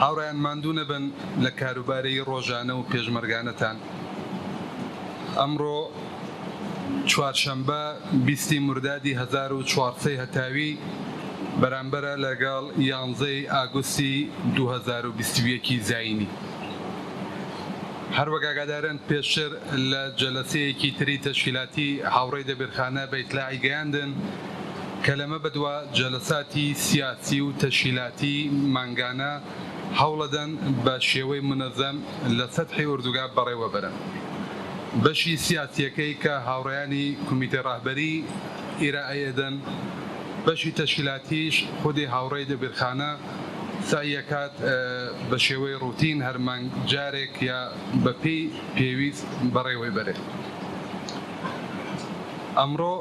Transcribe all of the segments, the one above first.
هاوڕێیان ماندوو نەبن لە کاروباری ڕۆژانە و پێشمەرگانەتان. ئەمڕۆ چوارشەمبە بیستی موردادی 1400 هەتاوی بەرامبەرە لەگەڵ یانزەی ئاگوستی 2021 زایینی. هەروەک ئاگادارن پێشتر لە جەلەسەیەکی تری تەشکیلاتی هاوڕێی دەبیرخانە بە ئیتلاعی گەیاندن کە لەمە بەدوا جەلەساتی سیاسی و تەشکیلاتی مانگانە هەوڵەدەن بە شێوەی مونەزەم لە سەتحی ئوردوگا بەڕێوە بەرن. بەشی سیاسیەکەی کە هاوڕێیانی کومیتەی ڕەهبەری ئیرائەی ئەدەن، بەشی تەشکیلاتیش خودی هاوڕێی دەبیرخانە سەعی ئەکات بە شێوەی ڕوتین هەر مانگ جارێک یا بە پێی پێویست بەڕێوەی بەرێ. ئەمڕۆ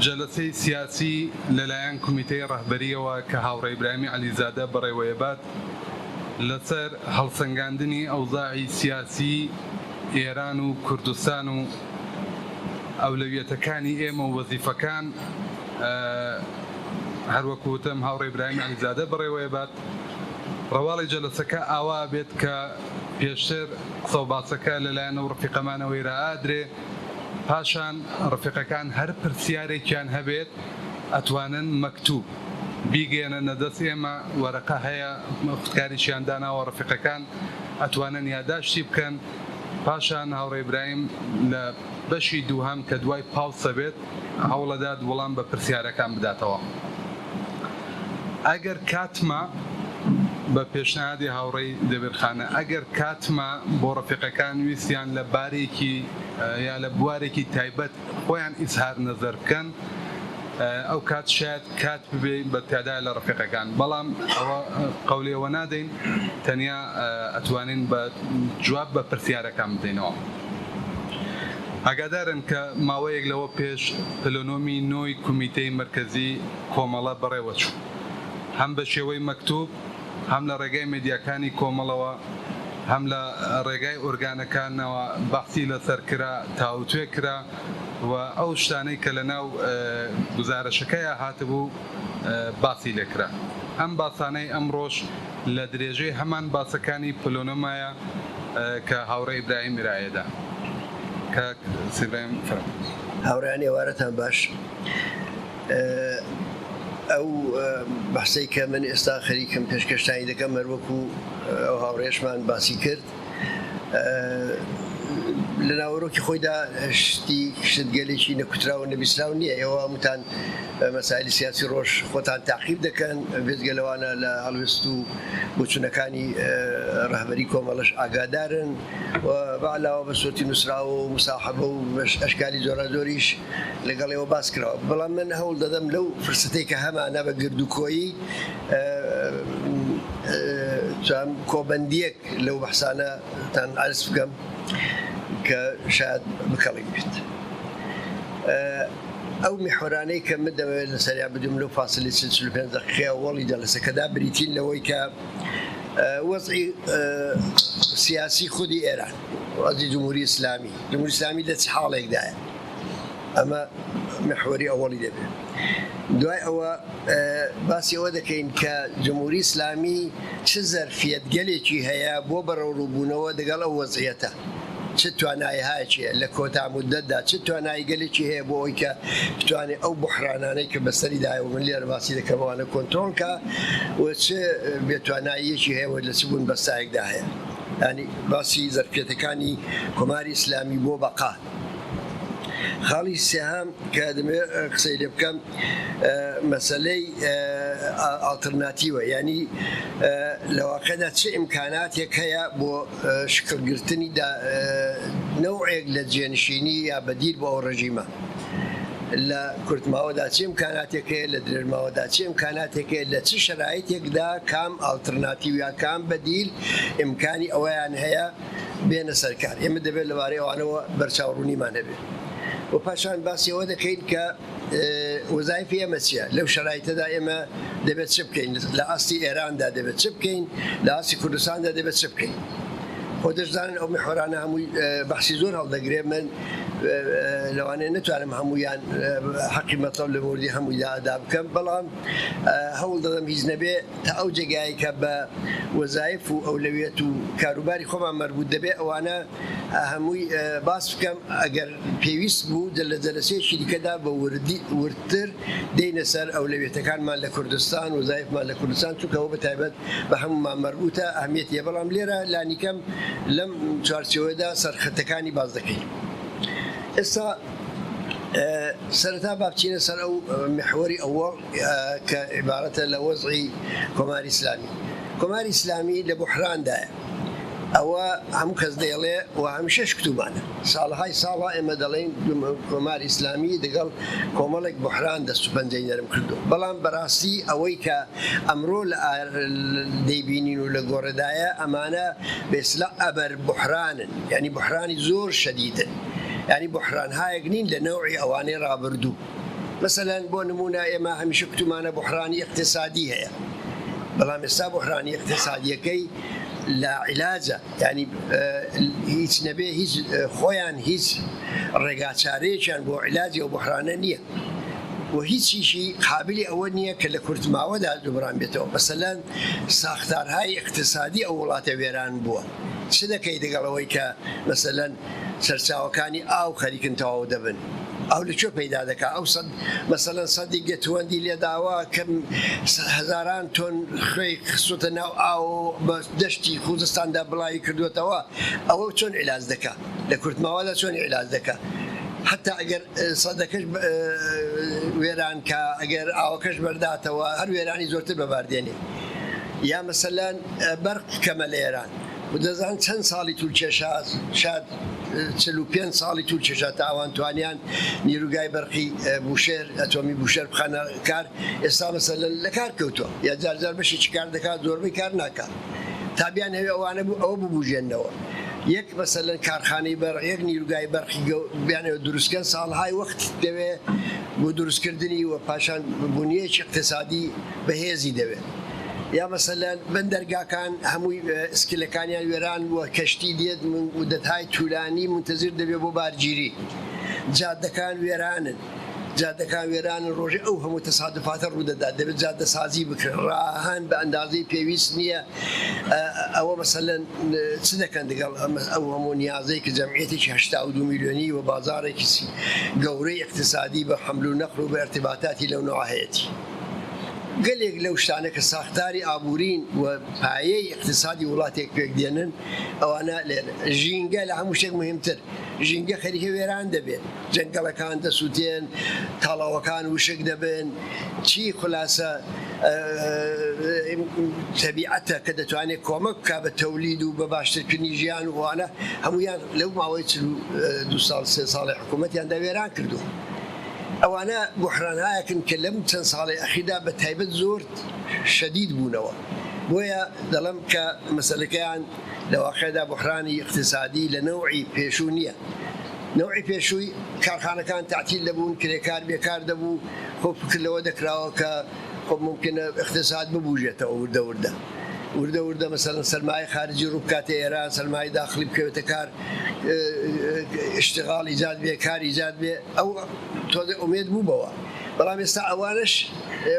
جەلەسەی سیاسی لە لایەن کومیتەی ڕەهبەرییەوە کە هاوڕێ ئیبراهیمی عەلیزادە بەڕێوەیەبات لەسەر هەڵسەنگاندنی ئەوزاعی سیاسی ئێران و کوردستان و ئەولەویەتەکانی ئێمە و وەزیفەکان هەر وەکو وتم هاوڕێ ئیبراهیمی عەلیزادە بەڕێوەیەبات. ڕەواڵی جەلەسەکە ئاوا ئەبێت کە پێشتر قسەوباسەکە لەلایەن ئەو ڕەفیقەمانەوە ئیرائە ئەدرێ، پاشان ڕەفیقەکان هەر پرسیارێکیان هەبێت ئەتوانن مەکتوب بیگەیەننە دەست ئێمە، وەرەقە هەیە خودکاریشیان داناوە ڕەفیقەکان ئەتوانن یاداشتی بکەن، پاشان هاوڕێ ئیبراهیم لە بەشی دووهەم کە دوای پاوسە بێت هەوڵەدات وڵام بە پرسیارەکان بداتەوە. ئەگەر کاتما بە پێشنهادی هاوڕێی دەبیرخانە ئەگەر کاتما بۆ ڕەفیقەکان ویستیان لە بارێکی یا لە بوارێکی تایبەت خۆیان ئیزهار نەزەر بکەن ئەو کات شاید کات ببێ بە تێدا لە ڕەفیقەکان بەڵام ئەوە قەولی ئەوە نادەین تەنیا ئەتوانین بە جواب بە پرسیارەکان بدەینەوە. ئاگادارن کە ماوەیەک لەوە پێش پلۆنۆمی نۆی کومیتەی مەرکەزی کۆمەڵە بەڕێوە چوو. هەم بە شێوەی مەکتوب، هەم لە ڕێگای مێدیاکانی کۆمەڵەوە، هەم لە ڕێگای ئۆرگانەکانەوە بەحسی لەسەر کرا، تاوتوێ کرا و ئەو شتانەی کە لە ناو گوزارەشەکەیا هاتبوو باسی لێ کرا. ئەم باسانەی ئەمڕۆش لە درێژەی هەمان باسەکانی پلۆنۆمایە کە هاوڕێ ئیبراهیم ئیرائەیدا. کاک ئیبراهیم فەرموو. هاوڕێیان ئێوارەتان باش. ئەو بەحسەی کە من ئێستا خەریکم پێشکەشتانی دەکەم هەر وەکو ئەو هاوڕێشمان باسی کرد لە ناوەرۆکی خۆیدا شتی شتگەلێکی نەکوتراو و نەبیستراو نییە ئێوە هەمووتان مەسایلی سیاسی ڕۆژ خۆتان تاقیب دەکەن بێجگە لەوانە لە هەڵوێست و بۆچوونەکانی ڕەهبەری کۆمەڵەش ئاگادارن و بەعلاوە بە سۆتی نووسراوە و مساحبە و ئەشکالی جۆراجۆریش لەگەڵ ئێوە باس کراوە بەڵام من هەوڵ دەدەم لەو فرسەتەی کە هەمانە بە گردوکۆیی کۆبەندیەک لەو بەحسانە تان عەرز بکەم کە شاید بکەڵک بێت. ئەو میحوەرانەی کە من دەمەوێت لەسەریان بدوم لەو فاسلی 45 دقیقەی ئەوەڵی جەلەسەکەدا بریتین لەوەی کە وەزعی سیاسی خودی ئێران وەزعی جمهوری ئیسلامی جمهوری ئیسلامی لە چ حاڵێکدایە ئەمە میحوەری ئەوەڵی دەبێت دوای ئەوە باسی ئەوە دەکەین کە جمهوری ئیسلامی چ زەرفیەتگەلێکی هەیە بۆ بەرەوڕووبوونەوە دەگەڵ ئەو وەزعیەتە چ توانایهایەکی هەیە لە کۆتا مودەتدا چ تواناییگەلێکی هەیە بۆ ئەوەی کە بتوانێت ئەو بوحرانانەی کە بەسەریدایە و من لێرە باسی دەکەم ئەوانە کۆنترۆڵ کا و چ بێتواناییەکی هەیە و لە چ بونبەستایەکدا هەیە یانی باسی زەرفیەتەکانی کۆماری ئیسلامی بۆ بەقا. خاڵی سێهەم کە دەمەوێت قسەی لێ بکەم مەسەلەی ئاڵترناتیوە یانی لە واقعدا چ ئیمکاناتێک هەیە بۆ شکڵگرتنی نەوعێک لە جێنشینی یا بەدیل بۆ ئەو ڕژیمە لە کورتماوەدا چ ئیمکاناتێک هەیە لە درێژماوەدا چ ئیمکاناتێک هەیە لە چ شەرایتێکدا کام ئاڵترناتیو یا کام بەدیل ئیمکانی ئەوەیان هەیە بێنە سەر کار ئێمە دەبێت لەبارەی ئەوانەوە بەرچاوڕوونیمان هەبێت و پاشان باسی ئەوە دەکەین کە وەزایفی ئێمە چییە لەو شەرایتەدا ئێمە دەبێت چ بکەین لە ئاستی ئێراندا دەبێت چ بکەین لە ئاستی کوردستاندا دەبێت چ بکەین خۆ دەشزانن ئەو میحوەرانە هەمووی بەحسی زۆر هەڵدەگرێ من لەوانەیە نەتوانم هەموویان حەقی مەتڵەب لە مۆردی هەموویدا ئەدا بکەم، بەڵام هەوڵ دەدەم هیچ نەبێ تا ئەو جێگایەی کە بە وەزایف و ئەولەویەت و کاروباری خۆمان مەربوت دەبێ ئەوانە هەمووی باس بکەم، ئەگەر پێویست بوو لە جەلەسەیەکی دیکەدا بە وردی وردتر دێینە سەر ئەولەویەتەکانمان لە کوردستان، وەزایفمان لە کوردستان، چونکە ئەوە بە تایبەت بە هەموومان مەربوتە، ئەهمیەتی هەیە، بەڵام لێرە لانیکەم لەم چوارچێوەیەدا سەرخەتەکانی باس دەکەین. ئێستا سەرەتا با بچینە سەر ئەو میحوەری ئەوەڵ کە عیبارەتە لە وەزعی کۆماری ئیسلامی. کۆماری ئیسلامی لە بوحراندایە. ئەوە هەموو کەس دەیڵێ و هەمیشەش کتومانە. ساڵەهای ساڵە ئێمە دەڵێین کۆماری ئیسلامی دەگەڵ کۆمەڵێک بوحران دەست و پەنجەی نەرم کردووە. بەڵام بەڕاستی ئەوەی کە ئەمڕۆ لە دەیبینین و لە گۆڕێدایە ئەمانە بە ئیستلاح ئەبەر بوحرانن. یانی بوحرانی زۆر شەدیدن. یانی بوحرانهایەک نین لە نەوعی ئەوانەی ڕابردوو. مەسەلەن بۆ نموونە ئێمە هەمیشە کوتومانە بوحرانی ئیقتسادی هەیە. بەڵام ئێستا بوحرانی ئیقتسادیەکەی لا عیلاجە یانی هیچ نەبێ هیچ خۆیان هیچ ڕێگاچارەیەکیان بۆ عیلاجی ئەو بوحرانە نییە و هیچیشی قابلی ئەوە نییە کە لە کورتماوەدا جوبران بێتەوە. مەسەلەن ساختارهای ئیقتسادی ئەو وڵاتە وێران بووە. چ دەکەی دەگەڵ ئەوەی کە مەسەلەن سەرچاوەکانی ئاو خەریکن تەواو دەبن؟ ئاو لە کوێ پەیدا دەکا؟ ئەو سەد مەسەلەن سەدی گەتوەندی لێداوە کە هەزاران تۆن خوێی خستۆتە ناو ئاو بە دەشتی خوزستاندا بڵاوی کردووەتەوە، ئەوە چۆن عیلاج دەکا؟ لە کورتماوەدا چۆن عیلاج دەکا؟ حەتا ئەگەر سەدەکەش وێران کا، ئەگەر ئاوەکەش بەرداتەوە، هەر وێرانی زۆرتر بەبار دێنێ. یا مەسەلەن بەرق کەمە لە ئێران و دەزان چەند ساڵی طول کێشا، شاد 45 ساڵی طول کێشا تا ئەوان توانیان نیروگای بەرقی بوشێر، ئەتۆمی بوشێر بخەنە کار. ئێستا مەسەلەن لە کار کەوتووە، یا جار جار بەشێکی کار دەکات، زۆربەی کار ناکات. تا بیانهەوێ ئەوانە بوو ئەوە ببوژێننەوە. یەک مەسەلەن کارخانەی بەرق، یەک نیروگای بەرقی بیانەوێ دروست کەن، ساڵهای وەخت دەوێ بۆ دروستکردنی و پاشان بونیەکی ئیقتسادی بەهێزی دەوێ. یا مەسەلەن بەندەرگاکان هەمووی ئسکلەکانیان وێران بووە، کەشتی دێت مودەتهای تولانی مونتەزیر دەبێ بۆ بارگیری. جادەکان وێرانن. جادەکان وێرانن، ڕۆژێ ئەو هەموو تەسادوفاتە ڕوودەدات، دەبێت جادەسازی بکرێت، ڕاهان بە ئەندازەی پێویست نییە، ئەوە مەسەلەن چ دەکەن دەگەڵ ئەو هەموو نیازەی کە جەمعیەتێکی 82 میلیۆنی و بازاڕێکی گەورەی ئیقتسادی بە حەمل و نەقل و بە ئیرتباتاتی لەو نەوعە هەیەتی. گەلێک لەو شتانە کە ساختاری ئابوورین و پایەی ئیقتسادی وڵاتێک پێک دێنن ئەوانە لێرە. ژینگە لە هەموو شتێک موهیمتر، ژینگە خەریکە وێران دەبێت. جەنگەڵەکان دەسوتێن، تاڵاوەکان وشک دەبن، چی خولاسە تەبیعەتە کە دەتوانێت کۆمەک بکا بە تەولید و بە باشترکردنی ژیان و ئەوانە هەموویان لەو ماوەی 42 ساڵ سێ ساڵی حکوومەتیاندا وێران کردووە. ئەوانە بوحرانهایەکن کە لەم چەند ساڵەی ئەخیردا بە تایبەت زۆر شەدید بوونەوە. بۆیە دەڵێم کە مەسەلەکەیان لە واقعدا بوحرانی ئیقتسادی لە نەوعی پێشوو نییە. نەوعی پێشووی کارخانەکان تەعتیل دەبوون، کرێکار بێکار دەبوو، خۆ فکر لەوە دەکراوە کە خۆ مومکینە ئیقتساد ببوژێتەوە وردە وردە. وردە وردە مەسەلەن سەرمایەی خارجی ڕوو بکاتە ئێران، سەرمایەی داخڵی بکەوێتە کار، ئیشتغاڵ ئیجاد بێ، کار ئیجاد بێ، ئەو تۆزێ ئومێد بوو بەوە. بەڵام ئێستا ئەوانەش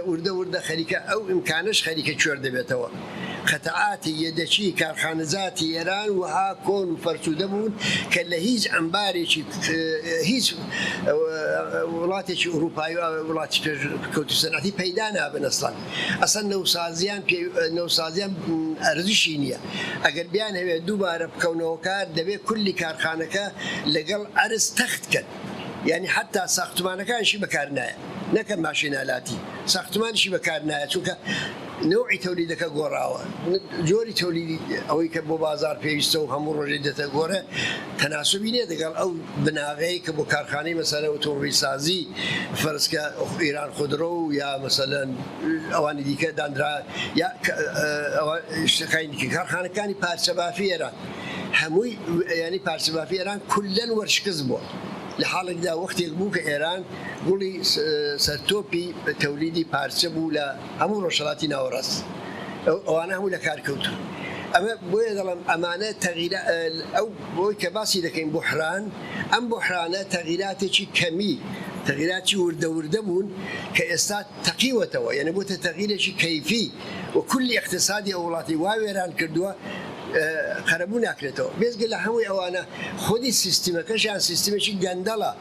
وردە وردە خەریکە ئەو ئیمکانەش خەریکە کوێر دەبێتەوە. قەتعاتی یەدەکی کارخانەجاتی ئێران وەها کۆن و فەرسوودە بوون کە لە هیچ عەمبارێکی هیچ وڵاتێکی ئورووپایی و وڵاتی پێشکەوتوو سەنعەتی پەیدا نابن ئەسڵەن ئەسڵەن نەوسازیان پێ نەوسازیان ئەرزشی نییە ئەگەر بیانهەوێت دووبارە بکەونەوە کار دەبێت کولی کارخانەکە لەگەڵ ئەرز تەخت کەن یانی حەتا ساختمانەکانیشی بەکار نایە نەکە ماشێنالاتی ساختمانیشی بەکار نایە چونکە نەوعی تەولیدەکە گۆڕاوە، جۆری تەولیدی ئەوەی کە بۆ بازاڕ پێویستە و هەموو ڕۆژێک دێتە گۆڕێ تەناسوبی نییە دەگەڵ ئەو بناغەی کە بۆ کارخانەی مەسەلەن ئۆتۆمۆبیلسازی فەرز کە ئیران خودرۆ و یا مەسەلەن ئەوانی دیکە دانرا یا شتەکانی دیکە کارخانەکانی پارچەبافی ئێران هەمووی یانی پارچەبافی ئێران کولەن وەرشکست بووە لە حاڵێکدا وەختێک بوو کە ئێران گوڵی سەرتۆپی تەولیدی پارچە بوو لە هەموو ڕۆژهەڵاتی ناوەڕاست ئەوانە هەموو لە کار کەوتوون. ئەمە بۆیە دەڵێم ئەمانە تەغیرا ئەو بۆی کە باسی دەکەین بوحران، ئەم بوحرانە تەغیراتێکی کەمی، تەغیراتی وردە وردە بوون کە ئێستا تەقیوەتەوە، یەنی بۆتە تەغیرێکی کەیفی و کولی ئیقتسادی ئەو وڵاتی وا وێران کردووە قەرەبوو ناکرێتەوە. بێجگە لە هەمووی ئەوانە خودی سیستمەکەشیان سیستمێکی گەندەڵە.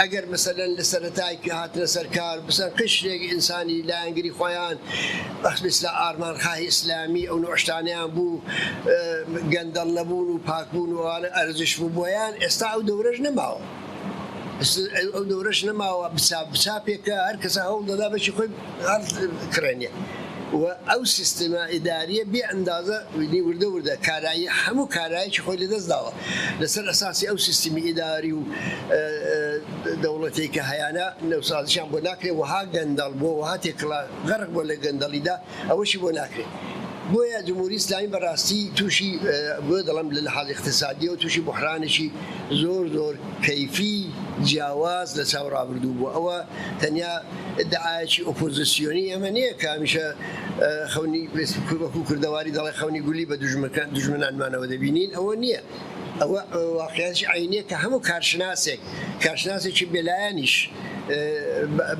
ئەگەر مەسەلەن لە سەرەتای کە هاتنە سەر کار بسەن قشرێک ئینسانی لایەنگری خۆیان مثل ئارمانخواهی ئیسلامی ئەو نوع شتانەیان بوو گەندەڵ نەبوون و پاک بوون و ئەوانە ئەرزش بوو بۆیان، ئێستا ئەو دەورەش نەماوە، ئەو دەورەش نەماوە، بچاپ بچاپێکە هەر کەسە هەوڵ دەدا بەشی خۆی هەڵکڕێنێ و ئەو سیستمە ئیداریە بێ ئەندازە وردە وردە کارایی هەموو کارایەکی خۆی لەدەست داوە. لەسەر ئەساسی ئەو سیستمی ئیداری و دەوڵەتەی کە هەیانە نەوسازشیان بۆ ناکرێت، وەها گەندەڵ بووە، وەها تێکڵا غەرق بووە لە گەندەڵیدا، ئەوەشی بۆ ناکرێت. بۆیە جمهوری ئیسلامی بەڕاستی تووشی، بۆیە دەڵێم لە لحاظ اقتصادیەوە تووشی بوحرانێکی زۆر زۆر کەیفی جیاواز لە چاو ڕابردوو بووە. ئەوە تەنیا ئیدعایەکی ئۆپۆزیسیۆنی ئێمە نییە کە هەمیشە خەونی وەکو کوردەواری دەڵێ خەونی گولی بە دوژمنانمانەوە دەبینین، ئەوە نییە. ئەوە واقعیەتی عەینیە کە هەموو کارشناسێک، کارشناسێکی بێلایەنیش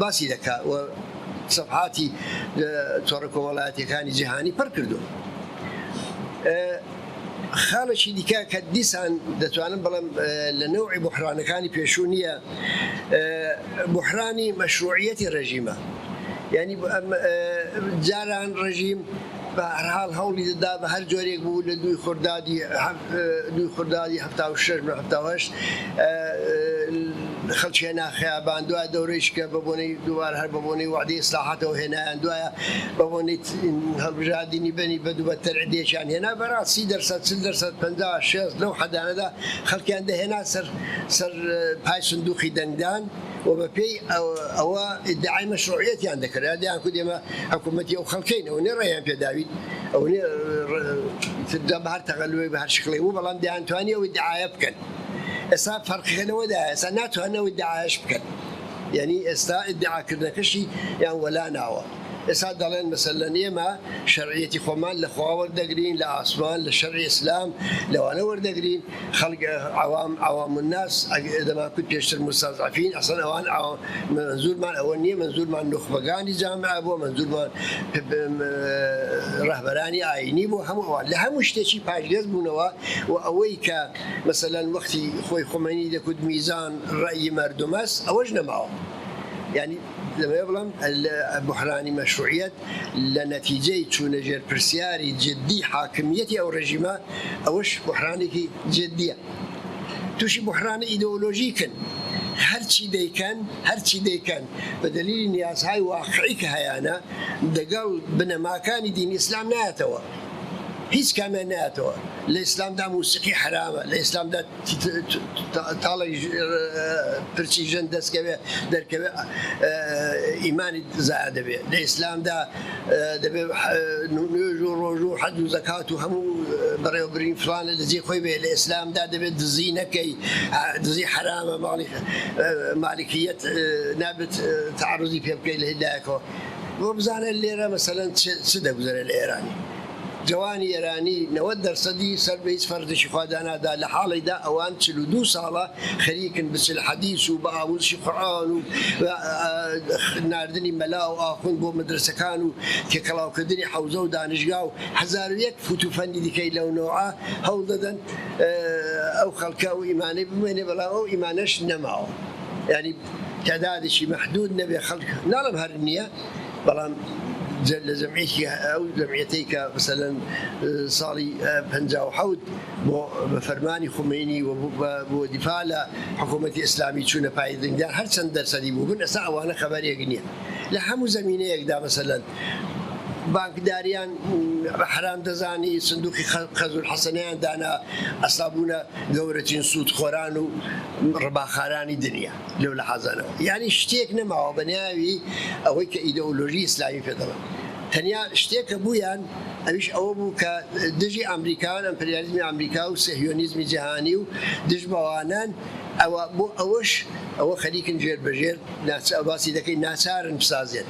باسی دەکا و سەفحاتی تۆڕە کۆمەڵایەتیەکانی جیهانی پڕ کردووە. خاڵێکی دیکە کە دیسان دەتوانم بڵێم لە نەوعی بوحرانەکانی پێشوو نییە، بوحرانی مەشروعیەتی ڕێژیمە. یانی جاران ڕێژیم بە هەرحاڵ هەوڵی دەدا بە هەر جۆرێک بوو لە دووی خوردادی دووی خوردادی 76 بە 78 خەڵکی هێنا خەیابان، دوای دەورەیش کە بە بۆنەی دووبارە هەر بە بۆنەی وەعدەی ئیسلاحاتەوە هێنایان، دوایە بە بۆنەی هەڵبژاردنی بەنی بە دوو بە تەرعدێکیان هێنا، بەڕاست 30%، 40%، 50، 60 لەو حەدانەدا خەڵکیان دەهێنا سەر سەر پای سندوقی دەنگدان و بە پێی ئەوە ئیدعای مەشروعیەتیان دەکرد، یا دەیانکوت ئێمە حکوومەتی ئەو خەڵکەین، ئەوە نیە ڕێیان پێ داوین، ئەوە نیە بە هەر تەغەلوێک بە هەر شکڵێک بوو، بەڵام دەیانتوانی ئەو ئیدعایە بکەن. ئێستا فەرقەکە لەوەدایە ئێستا ناتوانن ئەو ئیدعایەش بکەن، یعنی ئێستا ئیدعاکردنەکەشی یان وەلا ناوە. ئێستا دەڵێن مەسەلەن ئێمە شەرعیەتی خۆمان لە خوا وەردەگرین، لە ئاسمان، لە شەرعی ئیسلام، لەوانە وەردەگرین. خەڵک عەوام، عوام الناس، دەمانکوت پێشتر مستضعفین، ئەسڵەن ئەوان مەنزورمان ئەوە نییە، مەنزورمان نوخبەگانی جامعە بووە، مەنزورمان ڕەهبەرانی ئایینی بووە، هەموو ئەوان لە هەموو شتێکی پاشگەز بوونەوە و ئەوەی کە مەسەلەن وەختی خۆی خومەینی دەکوت میزان ڕەئی مەردوم است، ئەوەش نەماوە. یانی دەمەوێت بڵێم بوحرانی مەشروعیەت لە نەتیجەی چوونە ژێر پرسیاری جدی حاکمیەتی ئەو ڕێژیمە، ئەوەش بوحرانێکی جدیە. تووشی بوحرانی ئیدئۆلۆژیکن. هەرچی دەیکەن، هەرچی دەیکەن بە دەلیلی نیازهای واقعی کە هەیانە دەگەڵ بنەماکانی دینی ئیسلام نایەتەوە. هیچ کامیان نایەتەوە. لە ئیسلامدا موسیقی حەرامە، لە ئیسلامدا تاڵێک پرچی ژن دەستکەوێ دەرکەوێ ئیمانی زایە دەبێ. لە ئیسلامدا دەبێ نوێژ و ڕۆژ و حەج و زەکات و هەموو بەڕێوەبردنی فڵانە لە جێی خۆی بێ. لە ئیسلامدا دەبێت دزی نەکەی، دزی حەرامە، ماڵی مالکیەت نابێت تەعەڕوزی پێ بکەی لە هیچ لایەکەوە. بۆ بزانە لێرە مەسەلەن چ دەگوزەرێ لە ئێرانی. جەوانی ئێرانی 90 دەرسەدی سەر بە هیچ فەرزێکی خوا دانادا، لە حاڵێکدا ئەوان 42 ساڵە خەریکن بە 40 حەدیس و بە ئاموزشی قورئان و ناردنی مەلا و ئاخوند بۆ مەدرەسەکان و تێکەڵاوکردنی حەوزە و دانشگا و 1001 فوت و فەندی دیکەی لەو نەوعە هەوڵ دەدەن ئەو خەڵکە ئەو ئیمانەی بمێنێ، بەڵام ئەو ئیمانەش نەماوە. یانی تعدادێکی مەحدود نەبێ خەڵک، ناڵێم هەر نییە، بەڵام لە جەمعیەتی ئەو جەمعیەتەی کە مەسەلەن ساڵی 57 بۆ بە فەرمانی خومەینی و بۆ دیفاع لە حکوومەتی ئیسلامی چوونە پای دەنگدان، هەرچەند دەرسەدی بووبن، ئێستا ئەوانە خەبەرێک نییە لە هەموو زەمینەیەکدا. مەسەلەن بانکداریان بە حەرام دەزانی، سندوقی قەرزولحەسەنەیان دانا، ئەستا بوونە گەورەترین سوودخۆران و ڕباخارانی دنیا لەو لەحازانەوە. یانی شتێک نەماوە بە ناوی ئەوەی کە ئیدئۆلۆژی ئیسلامی پێ دەڵێن. تەنیا شتێک کە بوویان ئەویش ئەوە بوو کە دژی ئامریکان، ئەمپریالیزمی ئامریکا و سەهیۆنیزمی جیهانی و دژ بەوانەن. ئەوە بۆ ئەوەش ئەوە خەریکن ژێر بە ژێر باسی دەکەین ناچارن بسازێن.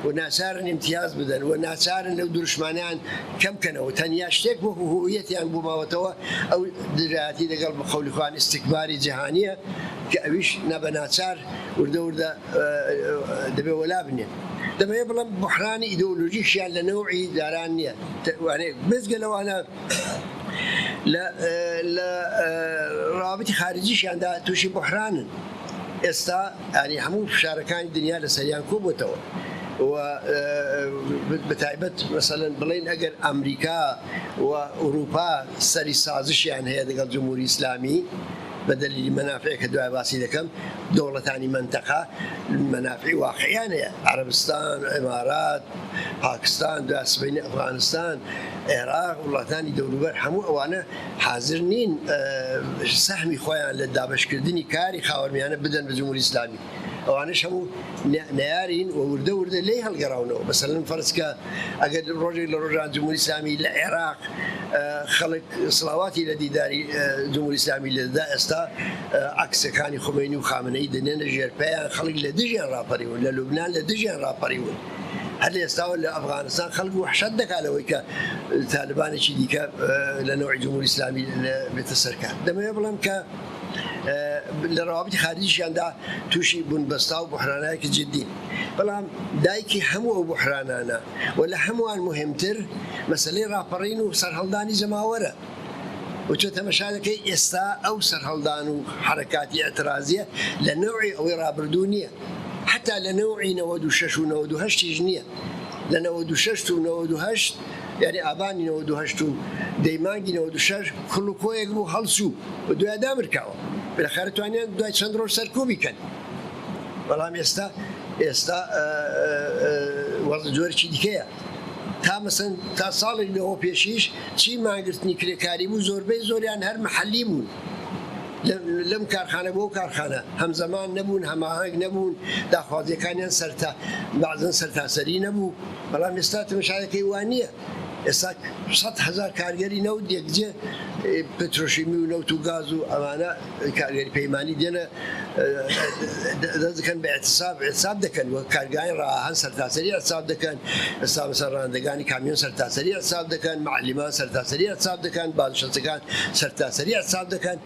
و ناچارن ئیمتیاز بدەن و ناچارن لەو دروشمانەیان کەم کەنەوە. تەنیا شتێک وەکو هویەتیان بۆ ماوەتەوە ئەو دژایەتی لەگەڵ بە قەولی خۆیان ئیستیکباری جیهانییە کە ئەویش نا بە ناچار وردە وردە دەبێ وەلا بنێن. دەمەوێ بڵێم بوحرانی ئیدۆلۆژیشیان لە نەوعی جاران نییە. بێجگە لەوانە لە لە ڕەوابتی خارجیشیاندا تووشی بوحرانن. ئێستا یانی هەموو فشارەکانی دنیا لەسەریان کۆبۆتەوە و بەتایبەت مەسەلەن بڵێین ئەگەر ئەمریکا و ئورووپا سەری سازشیان هەیە دەگەڵ جمهوری ئیسلامی بە دەلیلی مەنافع کە دوای باسی دەکەم دەوڵەتانی مەنتەقە مەنافعی واقعیان هەیە عەرەبستان ئیمارات پاکستان دوای سبەینێ ئەفغانستان عێراق وڵاتانی دەوروبەر هەموو ئەوانە حازر نین سەهمی خۆیان لە دابەشکردنی کاری خاوەرمیانە بدەن بە جمهوری ئیسلامی. ئەوانەش هەموو نەیارین و وردە وردە لێی هەڵگەڕاونەوە. مەسەلەن فەرز کە ئەگەر ڕۆژێک لە ڕۆژان جمهوری ئیسلامی لە عێراق خەڵک سڵاواتی لە دیداری جمهوری ئیسلامی لێدەدا، ئێستا عەکسەکانی خومەینی و خامنەیی دەنێنە ژێر پێیان، خەڵک لە دژیان ڕاپەڕیون، لە لوبنان لە دژیان ڕاپەڕیون. هەر لە ئێستاوە لە ئەفغانستان خەڵک وەحشەت دەکات لەوەی کە تالبانێکی دیکە لە نەوعی جمهوری ئیسلامی بێتە سەرکار. دەمەوێت بڵێم کە لە ڕەوابتی خارجیشیاندا تووشی بنبەستا و بوحرانایەکی جدین. بەڵام دایکی هەموو ئەو بوحرانانە و لە هەمووان موهیمتر مەسەلەی ڕاپەڕین و سەرهەڵدانی جەماوەرە. و تۆ تەمەشا دەکەی ئێستا ئەو سەرهەڵدان و حەرەکاتی ئیعترازیە لە نەوعی ئەوەی ڕابردوو نییە. حەتا لە نەوعی 96 و 98 یش نییە. لە 96 و 98 یانی ئابانی 98 و دەی مانگی 96 کوڵ و کۆیەک بوو هەڵچوو و دوای دامرکاوە. بالاخەرە توانیان دوای چەند ڕۆژ سەرکوبی کەن. بەڵام ئێستا ئێستا وەزع جۆرێکی دیکەیە. تا مەسەن تا ساڵێک لەوە پێشیش چی مانگرتنی کرێکاری بوو زۆربەی زۆریان هەر مەحەلی بوون. لەم کارخانە بۆ ئەو کارخانە هەمزەمان نەبوون، هەماهەنگ نەبوون، داخوازییەکانیان سەرتا بەعزەن سەرتاسەری نەبوو، بەڵام ئێستا تەماشاکەی وا نییە، ئێستا 100,000 کارگەری نەوت یەکجێ پترۆشیمی و نەوت و گاز و ئەمانە کارگەری پەیمانی دێنە دەست دەکەن بە ئیعتساب، ئیعتساب دەکەن و کارگای ڕاهن سەرتاسەری ئیعتساب دەکەن، ئێستا مەسەلەن ڕانندەگانی کامیۆن سەرتاسەری ئیعتساب دەکەن، معەلیمان سەرتاسەری ئیعتساب دەکەن، بازنشەستەکان سەرتاسەری ئیعتساب دەکەن،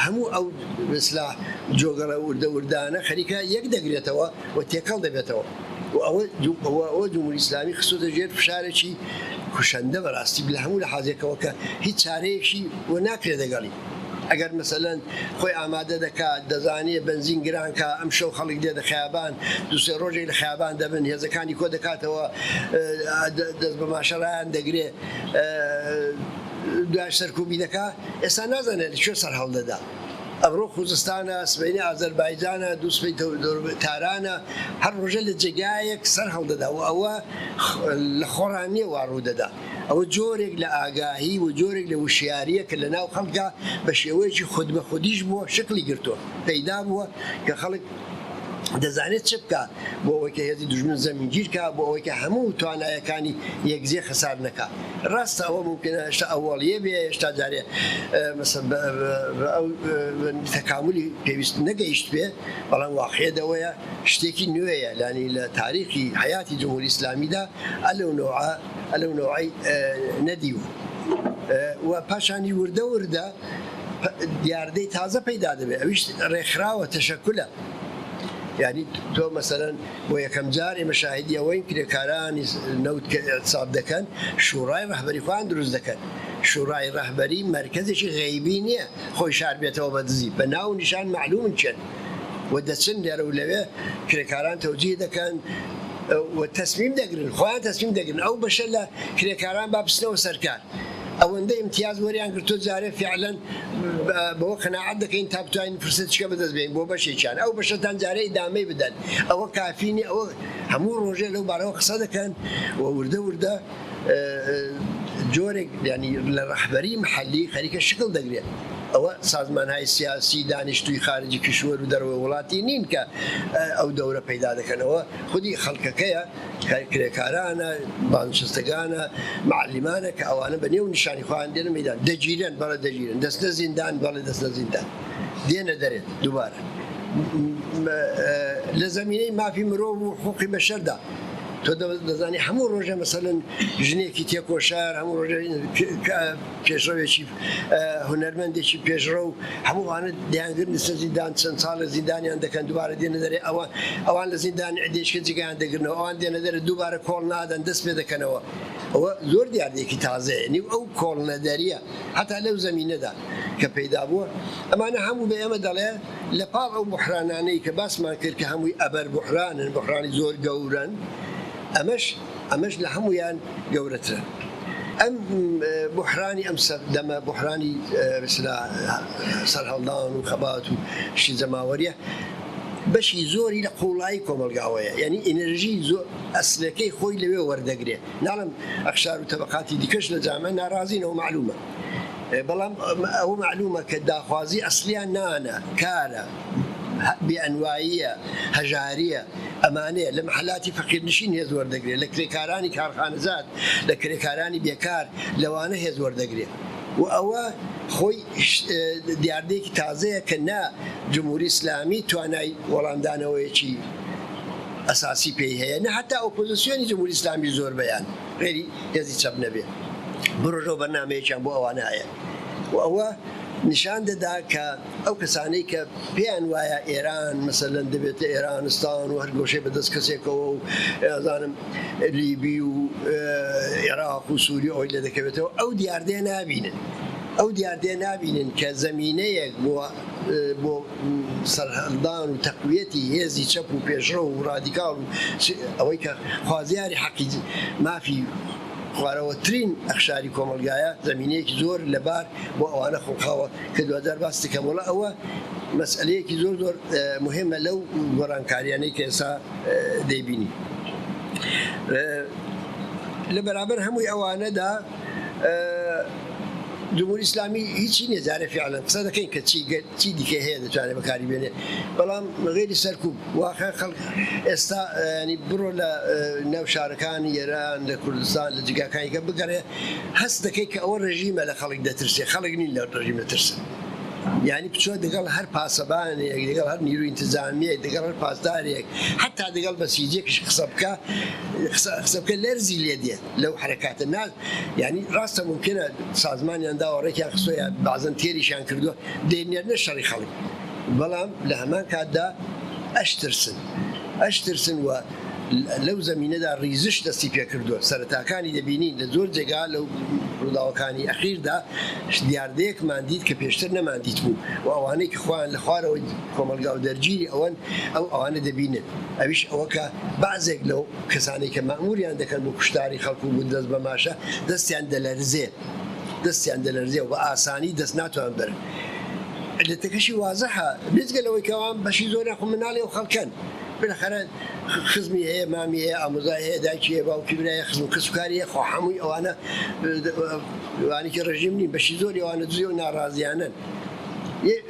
هەموو ئەو ئیسلاح جۆگەڵە وردە وردانە خەریکە یەک دەگرێتەوە و تێکەڵ دەبێتەوە و ئەوە ئەوە جمهوری ئیسلامی خستۆتە ژێر فشارێکی کوشەندە بەڕاستی لە هەموو لەحازێکەوە کە هیچ چارەیەکی بۆ ناکرێت دەگەڵی. ئەگەر مەسەلەن خۆی ئامادە دەکات دەزانێ بەنزین گران کا ئەمشەو خەڵک دێتە خیابان دوو سێ ڕۆژێک لە خیابان دەبن هێزەکانی کۆ دەکاتەوە دەست بە ماشە ڕایان دەگرێ دوایش سەرکوبی دەکا ئێستا نازانێت لە کوێ سەر هەڵدەدا ئەمڕۆ خوزستانە سبەینێ ئازەربایجانە دوو سبەی تارانە هەر ڕۆژە لە جێگایەک سەر هەڵدەدا و ئەوە لە خۆڕان نییە وا ڕوودەدا. ئەوە جۆرێک لە ئاگاهی و جۆرێک لە وشیارییە کە لە ناو خەڵکدا بە شێوەیەکی خودبەخودیش بووە شکڵی گرتووە، پەیدا بووە کە خەڵک دەزانێت چ بکا بۆ ئەوەی کە هێزی دوژمن زەمینگیر کا، بۆ ئەوەی کە هەموو توانایەکانی یەکجێ خەسار نەکا. ڕاستە ئەوە مومکینە هێشتا ئەوەڵییە بێ، هێشتا جارێ مەسەلەن بە ئەو تەکامولی پێویست نەگەیشتبێ، بەڵام واقعیەت ئەوەیە شتێکی نوێیە، یانی لە تاریخی حەیاتی جمهوری ئیسلامیدا ئەلەو نەوعە لەو نەوعەی نەدیوە و پاشانی وردە وردە دیاردەی تازە پەیدا دەبێت ئەویش ڕێکخراوە تەشەکولە یعنی تۆ مەسەلەن بۆ یەکەم جار ئێمە شاهدی ئەوەین کرێکارانی نەوت کە ئیعتساب دەکەن شوڕای ڕەهبەری خۆیان دروست دەکەن شوڕای ڕەهبەری مەرکەزێکی غەیبی نییە خۆی شار بێتەوە بە دزی بە ناو و نیشان مەعلومن کێن و دەچن لێرە و لەوێ کرێکاران تەوجیه دەکەن و تەسمیم دەگرن خۆیان تەسمیم دەگرن ئەو بەشە لە کرێکاران با بچنەوە سەرکار ئەوەندە ئیمتیاز وەریان گرتووە جارێ فعلەن بەوە قەناعەت دەکەین تا بتوانین فرسەتیشکە بەدەست بێنین بۆ بەشێکیان ئەو بەشەتان جارێ ئیدامەی بدەن ئەوە کافی نیە ئەوە هەموو ڕۆژێ لەو بارەوە قسە دەکەن و وردە وردە جۆرێک یانی لە ڕەهبەری محەلی خەریکە شکڵ دەگرێت. ئەوە سازمانهای سیاسی دانیشتووی خارجی کیشوەر و دەرەوەی وڵاتی نین کە ئەو دەورە پەیدا دەکەن، ئەوە خودی خەڵکەکەیە، کرێکارانە، بازنشستگانە، معەلیمانە کە ئەوانە بە نێو نیشانی خۆیان دێنە مەیدان، دەگیرێن، بەڵێ دەگیرێن، دەچنە زیندان، بەڵێ دەچنە زیندان، دێنە دەرێ دووبارە لە زەمینەی مافی مرۆڤ و حقوقی بەشەردا. تۆ دەزانی هەموو ڕۆژێ مەسەلەن ژنێکی تێکۆشار، هەموو ڕۆژێ پێشڕەوێکی هونەرمەندێکی پێشڕەو، هەموو ئەوانە دەیانگرن لەسەر زیندان، چەند ساڵێک زیندانیان دەکەن، دووبارە دێنە دەرێ، ئەوە ئەوان لە زیندان عدێشکە جێگایان دەگرنەوە، ئەوان دێنە دەرێ دووبارە کۆڵ نادەن، دەست پێ دەکەنەوە. ئەوە زۆر دیاردەیەکی تازەیە، نیو ئەو کۆڵنەدەرییە هەتا لەو زەمینەدا کە پەیدا بووە، ئەمانە هەموو بە ئێمە دەڵێ لە پاڵ ئەو بوحرانانەی کە باسمان کرد کە هەمووی ئەبەر بوحرانن، بوحرانی زۆر گەورەن، ئەمەش ئەمەش لە هەموویان گەورەترە. ئەم بوحرانی ئەم سەردەمە، بوحرانی بەسلا سەرهەڵدان و خەبات و شتی جەماوەریە، بەشی زۆری لە قووڵایی کۆمەڵگاوەیە، یانی ئینرژی زۆر ئەسلەکەی خۆی لەوێ وەردەگرێ. ناڵێم ئەقشار و تەبەقاتی دیکەش لە جامعە ناڕازین، ئەوە مەعلوومە. بەڵام ئەوە مەعلوومە کە داخوازی ئەسڵیان نانە، کارە، بێئەنواییە، هەژارییە، ئەمانەیە. لە مەحەلاتی فەقیرنشین هێز وەردەگرێ، لە کرێکارانی کارخانەجات، لە کرێکارانی بێکار، لەوانە هێز وەردەگرێ و ئەوە خۆی دیاردەیەکی تازەیە کە نە جمهوری ئیسلامی توانای وەڵامدانەوەیەکی ئەساسی پێی هەیە، نە هەتا ئۆپۆزیسیۆنی جمهوری ئیسلامی زۆربەیان غەیری هێزی چەپ نەبێ پرۆژە و بەرنامەیەکیان بۆ ئەوانە هەیە و ئەوە نیشان دەدا کە ئەو کەسانەی کە پێیان وایە ئێران مەسەلەن دەبێتە ئێرانستان و هەر گۆشەی بەدەست کەسێکەوە و ئازانم لیبی و عێراق و سووری ئەوەی لێ دەکەوێتەوە، ئەو دیاردەیە نابینن، ئەو دیاردەیە نابینن کە زەمینەیەک بۆ بۆ سەرهەڵدان و تەقویەتی هێزی چەپ و پێشڕەو و ڕادیکاڵ و ئەوەی کە خوازیاری حەقی مافی خوارەوەترین ئەخشاری کۆمەڵگایە، زەمینەیەکی زۆر لەبار بۆ ئەوانە خوڵقاوە کە دواجار باسی دەکەم. وەڵا ئەوە مەسئەلەیەکی زۆر زۆر موهیمە لەو گۆڕانکاریانەی کە ئێستا دەیبینین. لە بەرامبەر هەمووی ئەوانەدا جمهوری ئیسلامی هیچی نییە جارێ فعلەن قسە دەکەین کە چی چی دیکە هەیە دەتوانێت بەکاری بێنێ، بەڵام غەیری سەرکوب واقعا خەڵک ئێستا ینی بڕۆ لە ناو شارەکانی ئێران، لە کوردستان، لە جێگاکانی کە بگەڕێ، هەست دەکەی کە ئەوە ڕێژیمە لە خەڵک دەترسێ، خەڵک نین لە ڕێژیم دەترسن. یانی بچۆ دەگەڵ هەر پاسەبانێک، دەگەڵ هەر نیروی ئینتزامییەک، دەگەڵ هەر پاسدارێک، حەتا دەگەڵ بەسیجێکیش قسە بکە، قسە قسە بکە لەرزی لێ دێ لەو حەرەکاتە. نا یانی ڕاستە مومکینە سازمانیان داوە، ڕێکیان خستووە یا بەعزەن تێریشیان کردووە، دەینێرنە شەڕی خەڵک، بەڵام لە هەمان کاتدا ئەشترسن، ئەشترسن و لەو زەمینەدا ڕیزش دەستی پێکردووە، سەرەتاکانی دەبینین لە زۆر جێگا لەو ڕووداوەکانی ئەخیردا دیاردەیەکمان دیت کە پێشتر نەماندیتبوو و ئەوانەی کە خۆیان لە خوارەوەی کۆمەڵگا و دەرگیری ئەوەن ئەو ئەوانە دەبینن، ئەویش ئەوە کە بەعزێک لەو کەسانەی کە مەئموریان دەکەن بۆ کوشتاری خەڵک و بۆ دەست بە ماشە دەستیان دەلەرزێ دەستیان دەلەرزێ و بە ئاسانی دەست ناتوانن بەرن. عیللەتەکەشی وازحە بێجگە لەوەی کە ئەوان بەشی زۆریان خۆ مناڵی ئەو خەڵکەن. بالاخرە خزمی هەیە، مامی هەیە، ئامۆزای هەیە، دایکی هەیە، باوکی برای هەیە، خزم و کەسوکاری هەیە، خۆ هەمووی ئەوانە ئەوانێکی ڕژیم نین، بەشی زۆری ئەوانە دزی و ناڕازیانەن.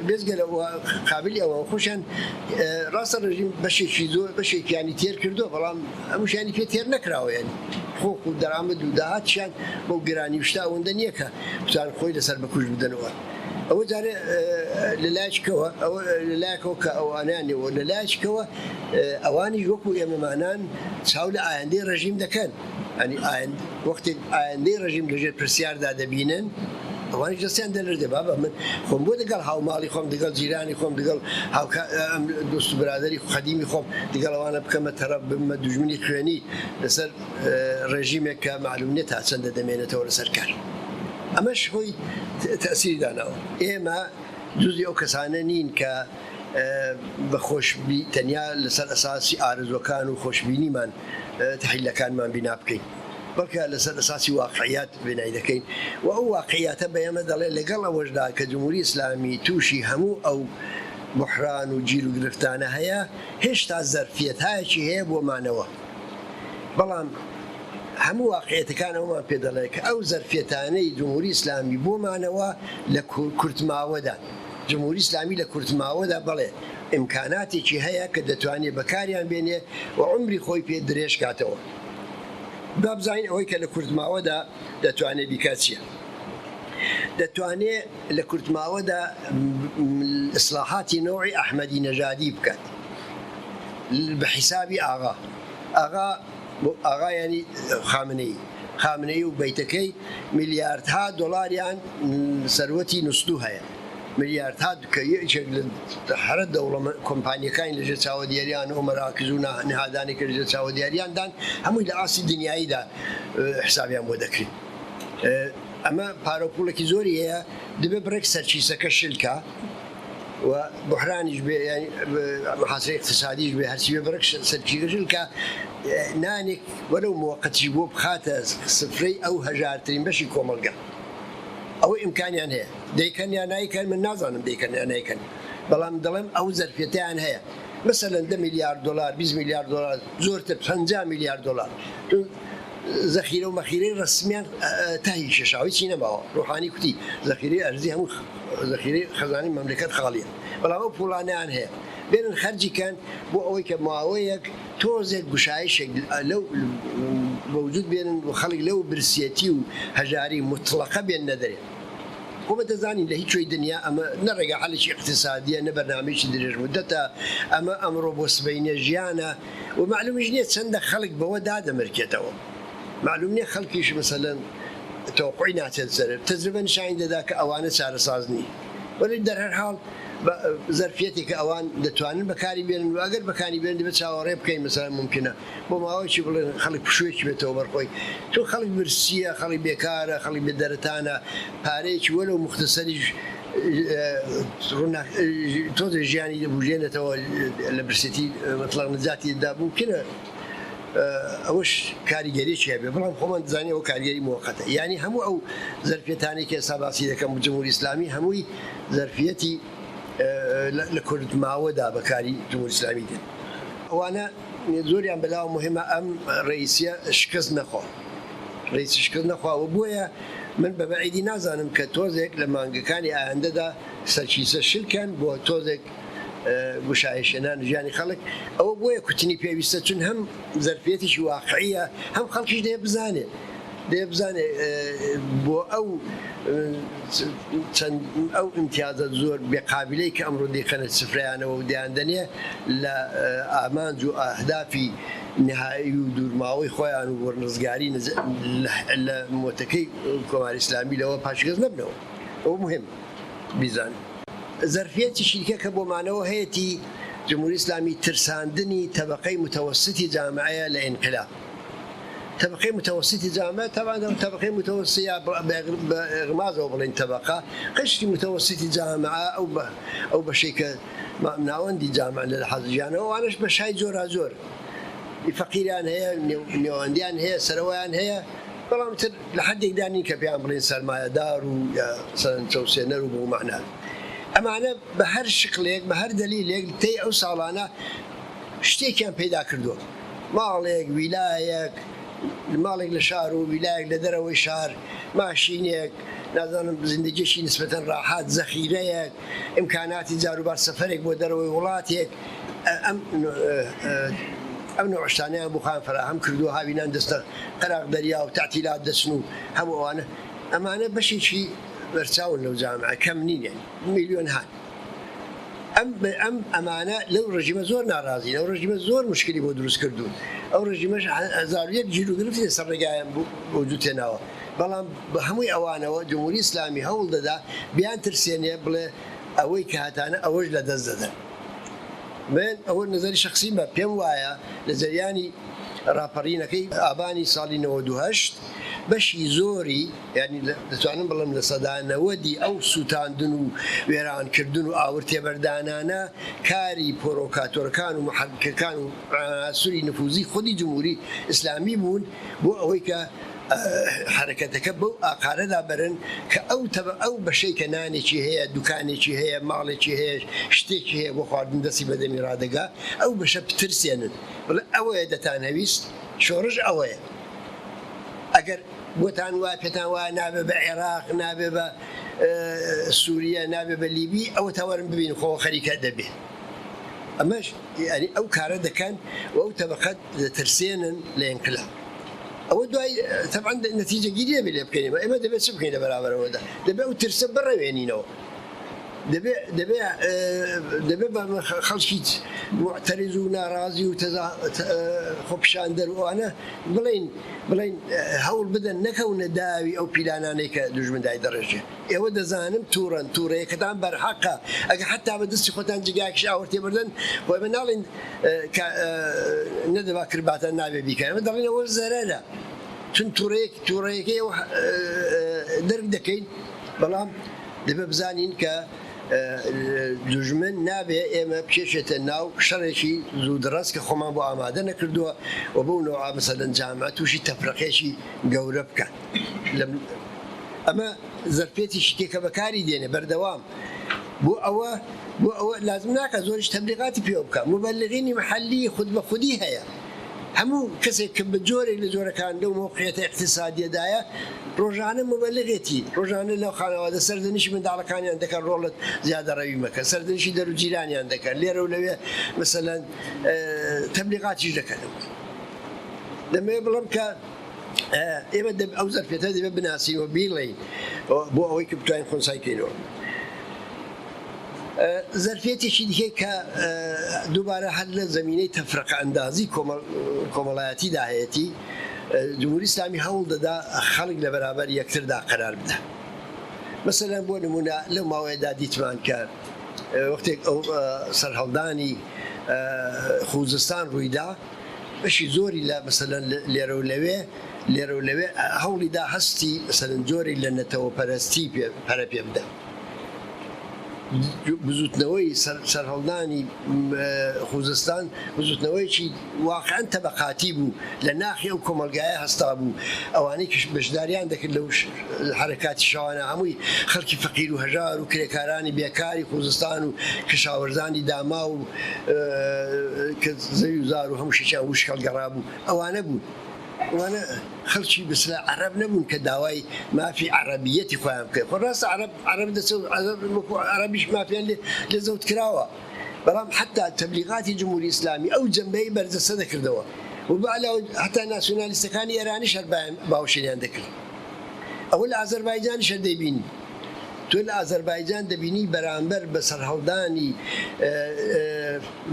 بێجگە لە قابلی ئەوە خۆشیان ڕاستە ڕژیم بەشێکی زۆر بەشێکیانی تێر کردووە، بەڵام هەمووشیانی پێ تێر نەکراوە، یانی خۆخ و دەرامەد و داهاتیان بەو گرانی و شتە ئەوەندە نییە کە بتوانن خۆی لەسەر بکوژ بدەنەوە. ئەوە جارێ لە لایەکەوە ئەوە لە لایەکەوە کە ئەوانیانەوە لە لایەکەوە ئەوانیش وەکو ئێمەمانان چاو لە ئایندەی ڕژیم دەکەن، ئەنی ئایند وەختێک ئایندەی ڕژیم لەژێر پرسیاردا دەبینن ئەوانیش دەستیان دەلەرزێ، بابە من خۆم بۆ دەگەڵ هاوماڵی خۆم، دەگەڵ جیرانی خۆم، دەگەڵ هاوکا دۆست و برادەری قەدیمی خۆم، دەگەڵ ئەوانە بکەمە تەرەف، ببمە دوژمنی خوێنی لەسەر ڕێژیمێک کە مەعلوم نیە تا چەندە دەمێنێتەوە لەسەر کار. ئەمەش خۆی تەئسیری داناوە. ئێمە جوزی ئەو کەسانە نین کە بە خۆشبی تەنیا لەسەر ئەساسی ئارەزووەکان و خۆشبینیمان تەحلیلەکانمان بینا بکەین، بەڵکە لەسەر ئەساسی واقعیات بینای دەکەین و ئەو واقعیاتە بە ئێمە دەڵێ لەگەڵ ئەوەشدا کە جمهوری ئیسلامی تووشی هەموو ئەو بوحران و گیر و گرفتانە هەیە، هێشتا زەرفیەتایەکی هەیە بۆ مانەوە. بەڵام هەموو واقعیەتەکان ئەوەمان پێ دەڵێ کە ئەو زەرفیەتانەی جمهوری ئیسلامی بۆ مانەوە لە کورتماوەدا، جمهوری ئیسلامی لە کورتماوەدا بەڵێ ئیمکاناتێکی هەیە کە دەتوانێ بەکاریان بێنێ و عومری خۆی پێ درێژ کاتەوە. با بزانین ئەوەی کە لە کورتماوەدا دەتوانێ بیکات چیە؟ دەتوانێ لە کورتماوەدا ئیسلاحاتی نەوعی ئەحمەدی نەژادی بکات بە حیسابی ئاغا. ئاغا. بۆ ئاغا یانی خامنەیی خامنەیی و بەیتەکەی میلیاردها دۆڵاریان سەروەتی نوستوو هەیە میلیاردها کە یەکێک لە هەرە دەوڵەمەند کۆمپانیەکانی لەژێر چاوەدێریان و مەراکز و نهادانی کە لەژێر چاوەدێریان دان هەمووی لە ئاستی دنیاییدا حسابیان بۆ دەکرێت. ئەمە پارە و پوڵێکی زۆری هەیە دەبێ بڕێک سەرکیسەکە شل کا و بحرانیش بێ یانی محاسرەی اقتصادیش بێ هەرچی بێ بڕێک سەرکیسەکە شل کا نانێک وەلەو موەقەتیش بۆ بخاتە سفرەی ئەو هەژارترین بەشی کۆمەڵگە. ئەوە ئیمکانیان هەیە دەیکەن یا نایکەن من نازانم دەیکەن یا نایکەن بەڵام دەڵێم ئەو زەرفیەتیان هەیە مەسەلەن 10 میلیارد دلار 20 میلیارد دلار زۆرتر 50 میلیارد دلار زەخیرە و مەخیرەی ڕەسمیان تهی کێشاوە هیچی نەماوە ڕوحانی کوتی زەخیرەی ئەرزی هەموو زەخیرەی خەزانەی مەملەکەت خاڵیە بەڵام ئەو پوڵانەیان هەیە بێنن خەرجی کەن بۆ ئەوەی کە ماوەیەک تۆزێک گوشایشێک لەو بەوجود بێنن و خەڵک لەو برسیەتی و هەژاری موتڵەقە بێننە دەرێ. خۆ دەزانین لە هیچ کوێی دنیا ئەمە نە ڕێگا حەلێکی ئیقتیسادیە نە بەرنامەیەکی درێژ مودەتە، ئەمە ئەمڕۆ بۆ سبەینێ ژیانە و مەعلومیش نیە چەندە خەڵک بەوە دادەمرکێتەوە. مەعلوم نیە خەڵکیش مەسەلەن تەوەقوعی ناچێت سەرێ. تەجروبە نیشانی دەدا کە ئەوانە چارەساز نین. وەلی دەرهەرحاڵ بە زەرفیەتێکە ئەوان دەتوانن بەکاری بێنن و ئەگەر بەکاری بێنن دەبێت چاوەڕێ بکەین مەسەلەن مومکینە بۆ ماوەیەکی بڵێن خەڵک پشوویەکی بێتەوە بەر خۆی چون خەڵک برسییە خەڵک بێکارە خەڵک بێ دەرەتانە پارەیەکی وەلەو موختەسەریش ڕووناک تۆزێ ژیانی دەبوژێنێتەوە لە برسێتی مەتڵەق نەجاتی دەدا مومکینە ئەوەش کاریگەریی هەبێ بەڵام خۆمان دەزانین ئەوە کاریگەری موەقەتە یانی هەموو ئەو زەرفیەتانەی کە ئێستا باسی دەکەم جمهوری ئیسلامی هەمووی زەرفیەتی لە کورت ماوەدا بەکاری جمهوری ئیسلامی دێن ئەوانە زۆریان بەلاوە مهمە ئەم ڕئیسیە شکست نەخوا ڕئیسی شکست نەخوا و بۆیە من بە بەعیدی نازانم کە تۆزێک لە مانگەکانی ئایندەدا سەرکیسە شلکەن بۆ تۆزێک گوشایشهێنان ژیانی خەڵک، ئەوە بۆیە کوتنی پێویستە چون هەم زەرفیەتێکی واقعیە هەم خەڵکیش دەیە بزانێ دەیە بزانێ بۆ ئەو چەند ئەو ئیمتیازە زۆر بێ قابلەی کە ئەمڕۆ دەیخەنە سفرەیانەوە و دەیاندەنێ لە ئامانج و ئەهدافی نهایی و دوورماوەی خۆیان و بۆ ڕزگاری لە مۆتەکەی کۆماری ئیسلامی لەوە پاشگەز نەبنەوە ئەوە مهم بیزانن. زەرفیەتی شیرکە کە بۆ مانەوە هەیەتی جمهوری ئیسلامی ترساندنی تەبەقەی متەوەسیتی جامعەیە لە ئینقلاب. تەبەقەی متەوەسیتی جامعە تەبعەن ئەو تەبەقەی متەوەسیت یا بە ئێغمازەوە بڵێین تەبەقە قشری متەوەسیتی جامعە ئەو ئەو بەشەی کە ناوەندی جامعە لە لەحاز ژیانەوە ئەوانەش بەشای جۆراجۆر فەقیریان هەیە نێوەندیان هەیە سەرەوەیان هەیە بەڵام تر لە حەدێکدا نین کە پێیان بڵێین سەرمایەدار و یا مەسەلەن چەوسێنەر و بەو مەعنا. ئەمانە بە هەر شکڵێک، بە هەر دەلیلێک تەی ئەو ساڵانە شتێکیان پەیدا کردووە. ماڵێک، ویلایەک، ماڵێک لە شار و ویلایەک لە دەرەوەی شار، ماشینێک، نازانم زیندەگییەکی نیسبەتەن ڕاحەت، زەخیرەیەک، ئیمکاناتی جاروبار سەفەرێک بۆ دەرەوەی وڵاتێک، ئەم ئەم نوعە شتانەیان بۆ خۆیان فەراهەم کردووە، هاوینان دەچنە قەراغ دەریا و تەعتیلات دەچن و هەموو ئەوانە، ئەمانە بەشێکی بەرچاون لەو جامعە، کەم نین یانی ملیۆنهان. ئەم ئەم ئەمانە لەو ڕژیمە زۆر ناڕازین، ئەو ڕژیمە زۆر موشکلی بۆ دروست کردوون، ئەو ڕژیمەش 1001 گیروگرفتی لەسەر ڕێگایان بەوجود هێناوە، بەڵام بە هەمووی ئەوانەوە جمهوری ئیسلامی هەوڵ دەدا بیانترسێنێ بڵێ ئەوەی کە هەتانە ئەوەش لەدەست دەدەن. من ئەوە نەزەری شەخسیمە پێم وایە لە جەریانی ڕاپەڕینەکەی ئابانی ساڵی 98 بەشی زۆری یانی دەتوانم بڵێم 90% ئەو سووتاندن و وێرانکردن و ئاور تێبەردانانە کاری پۆرۆکاتۆرەکان و محەرکەکان و عەناسری نفوزی خودی جمهوری ئیسلامی بوون بۆ ئەوەی کە حەرەکەتەکە بەو ئاقارەدا بەرن کە ئەو تەبە ئەو بەشەی کە نانێکی هەیە، دوکانێکی هەیە، ماڵێکی هەیە، شتێکی هەیە بۆ خواردن دەستی بە دەمی ڕادەگا، ئەو بەشە بترسێنن بڵێ ئەوەیە دەتانهەویست، شۆڕش ئەوەیە. ئەگەر بۆتان وایە پێتان وایە نابێ بە عێراق، نابێ بە سووریە، نابێ بە لیبی، ئەوەتا وەرن ببینن خۆ خەریکە دەبێ. ئەمەش یانی ئەو کارە دەکەن و ئەو تەبەقە دەترسێنن لە ئینقلاب. ئەوە دوای تەبعەن نەتیجەگیری دەبێت لێ بکەین. ئێمە دەبێت چ بکەین لە بەرامبەر ئەوەدا؟ دەبێت ئەو ترسە بڕەوێنینەوە. دەبێ دەبێ دەبێ بە خەڵکی موعتەریز و ناڕازی و تەزا خۆپیشاندەر و ئەوانە بڵێین بڵێین هەوڵ بدەن نەکەونە داوی ئەو پیلانانەی کە دوژمن دایدەڕێژێ. ئێوە دەزانم توڕەن، توڕەیەکەتان بەرحەقە، ئەگەر حەتا بە دەستی خۆتان جێگایەکیش ئاور تێبەردەن، خۆ ئێمە ناڵێین کە نەدەبا کردباتان نابێ بیکەن، ئێمە دەڵێین ئەوە زەرەرە، چون توڕەیەک توڕەیەکەی ئێوە دەرک دەکەین، بەڵام دەبێ بزانین کە دوژمن نابێ ئێمە بکێشێتە ناو شەڕێکی زوودڕەس کە خۆمان بۆ ئامادە نەکردووە و بەو نەوعە مەسەلەن جامعە تووشی تەفرەقەیەکی گەورە بکات. ئەمە زەرفیەتی شتێ کە بەکاری دێنێ بەردەوام بۆ ئەوە بۆ ئەوە لازم ناکە زۆریش تەبلیغاتی پێوە بکە موبەلغینی محەلی خود بە خودی هەیە هەموو کەسێک کە بە جۆرێک لە جۆرەکان لەو مەوقعیەتە ئیقتیسادیەدایە ڕۆژانە موبەلغێتی ڕۆژانە لەو خانەوادە سەرزەنشی منداڵەکانیان دەکەن ڕۆڵت زیادەڕەوی مەکە سەرزەنشی دەروجیرانیان دەکەن لێرە و لەوێ مەسەلەن تەبلیغاتیش دەکەن دەمەوێت بڵێم کە ئێمە ئەو زەرفیەتە دەبێت بناسین و بیڵێین بۆ ئەوەی کە بتوانین خۆنسای کەینەوە. زەرفیەتێکی دیکە کە دووبارە هەر لە زمینەی تەفرەقە ئەندازی کۆمەڵایەتیدا هەیەتی، جمهوری ئیسلامی هەوڵ دەدا خەڵک لە بەرابەر یەکتردا قەرار بدا. مەسەلەن بۆ نمونە لەو ماوەیەدا دیتمان کە وەختێک ئەو سەرهەڵدانی خوزستان ڕوویدا، بەشی زۆری لە مەسەلەن لێرە و لەوێ لێرە و لەوێ هەوڵی دا هەستی مەسەلەن جۆرێک لە نەتەوەپەرەستی پێ پەرە پێ بدا. بزووتنەوەی سەرهەڵدانی خوزستان بزووتنەوەیەکی واقعەن تەبەقاتی بوو، لە ناخی ئەو کۆمەڵگایە هەستابوو، ئەوانەی کە بەشداریان دەکرد لەو حەرەکاتی شەوانە هەمووی خەڵکی فەقیر و هەژار و کرێکارانی بێکاری خوزستان و کشاوەرزانی داماو و کە زەوی و زار و هەموو شتێکیان وشک هەڵگەڕابوو ئەوانە بوون. ئەوانە خەڵکی بسرە عەرەب نەبوون کە داوای مافی عەڕەبییەتی خۆیان بکەن. خۆ ڕاستە عەڕەب عەڕەب دەچێ و عەڕەب وەکوو عەڕەبیش مافیان لێ لێ زەوت کراوە. بەڵام حەتتا تەبلیغاتی جمهوری ئیسلامی ئەو جەنبەی بەرجەستە دەکردەوە و بە علاوە حەتتا ناسیۆنالیستەکانی ئێرانیش هەر باوەشێنیان دەکرد. ئەوە لە ئازەربایجانیش هەر دەیبینی. تۆ لە ئازەربایجان دەبینی بەرامبەر بە سەرهەڵدانی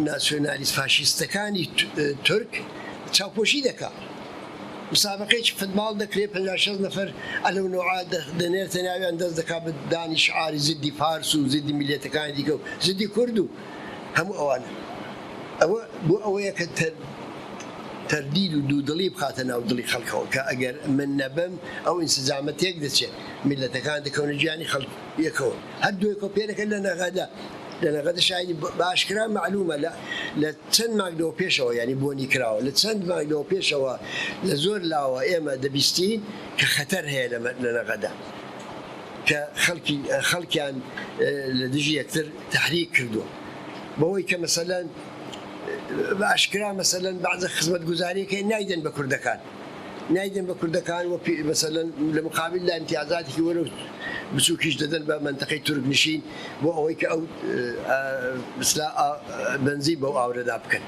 ناسیۆنالیست فاشیستەکانی تورک چاوپۆشی دەکا. مسابقەیەکی فتباڵ دەکرێ 50 60 نەفەر ئەلەو نەوعە دەنێرتە ناویان دەست دەکا بە دانی شعاری زدی فارس و زدی میللەتەکانی دیکە و زدی کورد و هەموو ئەوانە. ئەوە بۆ ئەوەیە کە تەردید و دوودڵی بخاتە ناو دڵی خەڵکەوە کە ئەگەر من نەبم ئەو ئینسجامە تێک دەچێت، میللەتەکان دەکەونە گیانی خەڵک یەکەوە هەر دوێکەوە پێرەکە لە نەغەدە لە نەغەدە شاهیدی بە ئاشکرا مەعلومە لە لە چەند مانگ لەوە پێشەوە یانی بۆنی کراوە لە چەند مانگ لەوە پێشەوە لە زۆر لاوە ئێمە دەبیستین کە خەتەر هەیە لە لە نەغەدە کە خەڵکی خەڵکیان لە دژی یەکتر تەحریک کردووە بەوەی کە مەسەلەن بە ئاشکرا مەسەلەن بەعزە خزمەتگوزاریەک هەیە نایدەن بە کوردەکان نایدەن بە کوردەکان و مەسەلەن لە مقابلدا ئیمتیازاتێکی وەرە بچووکیش دەدەن بە مەنتەقەی تورک نشین بۆ ئەوەی کە ئەو بسلا بەنزین بەو ئاورەدا بکەن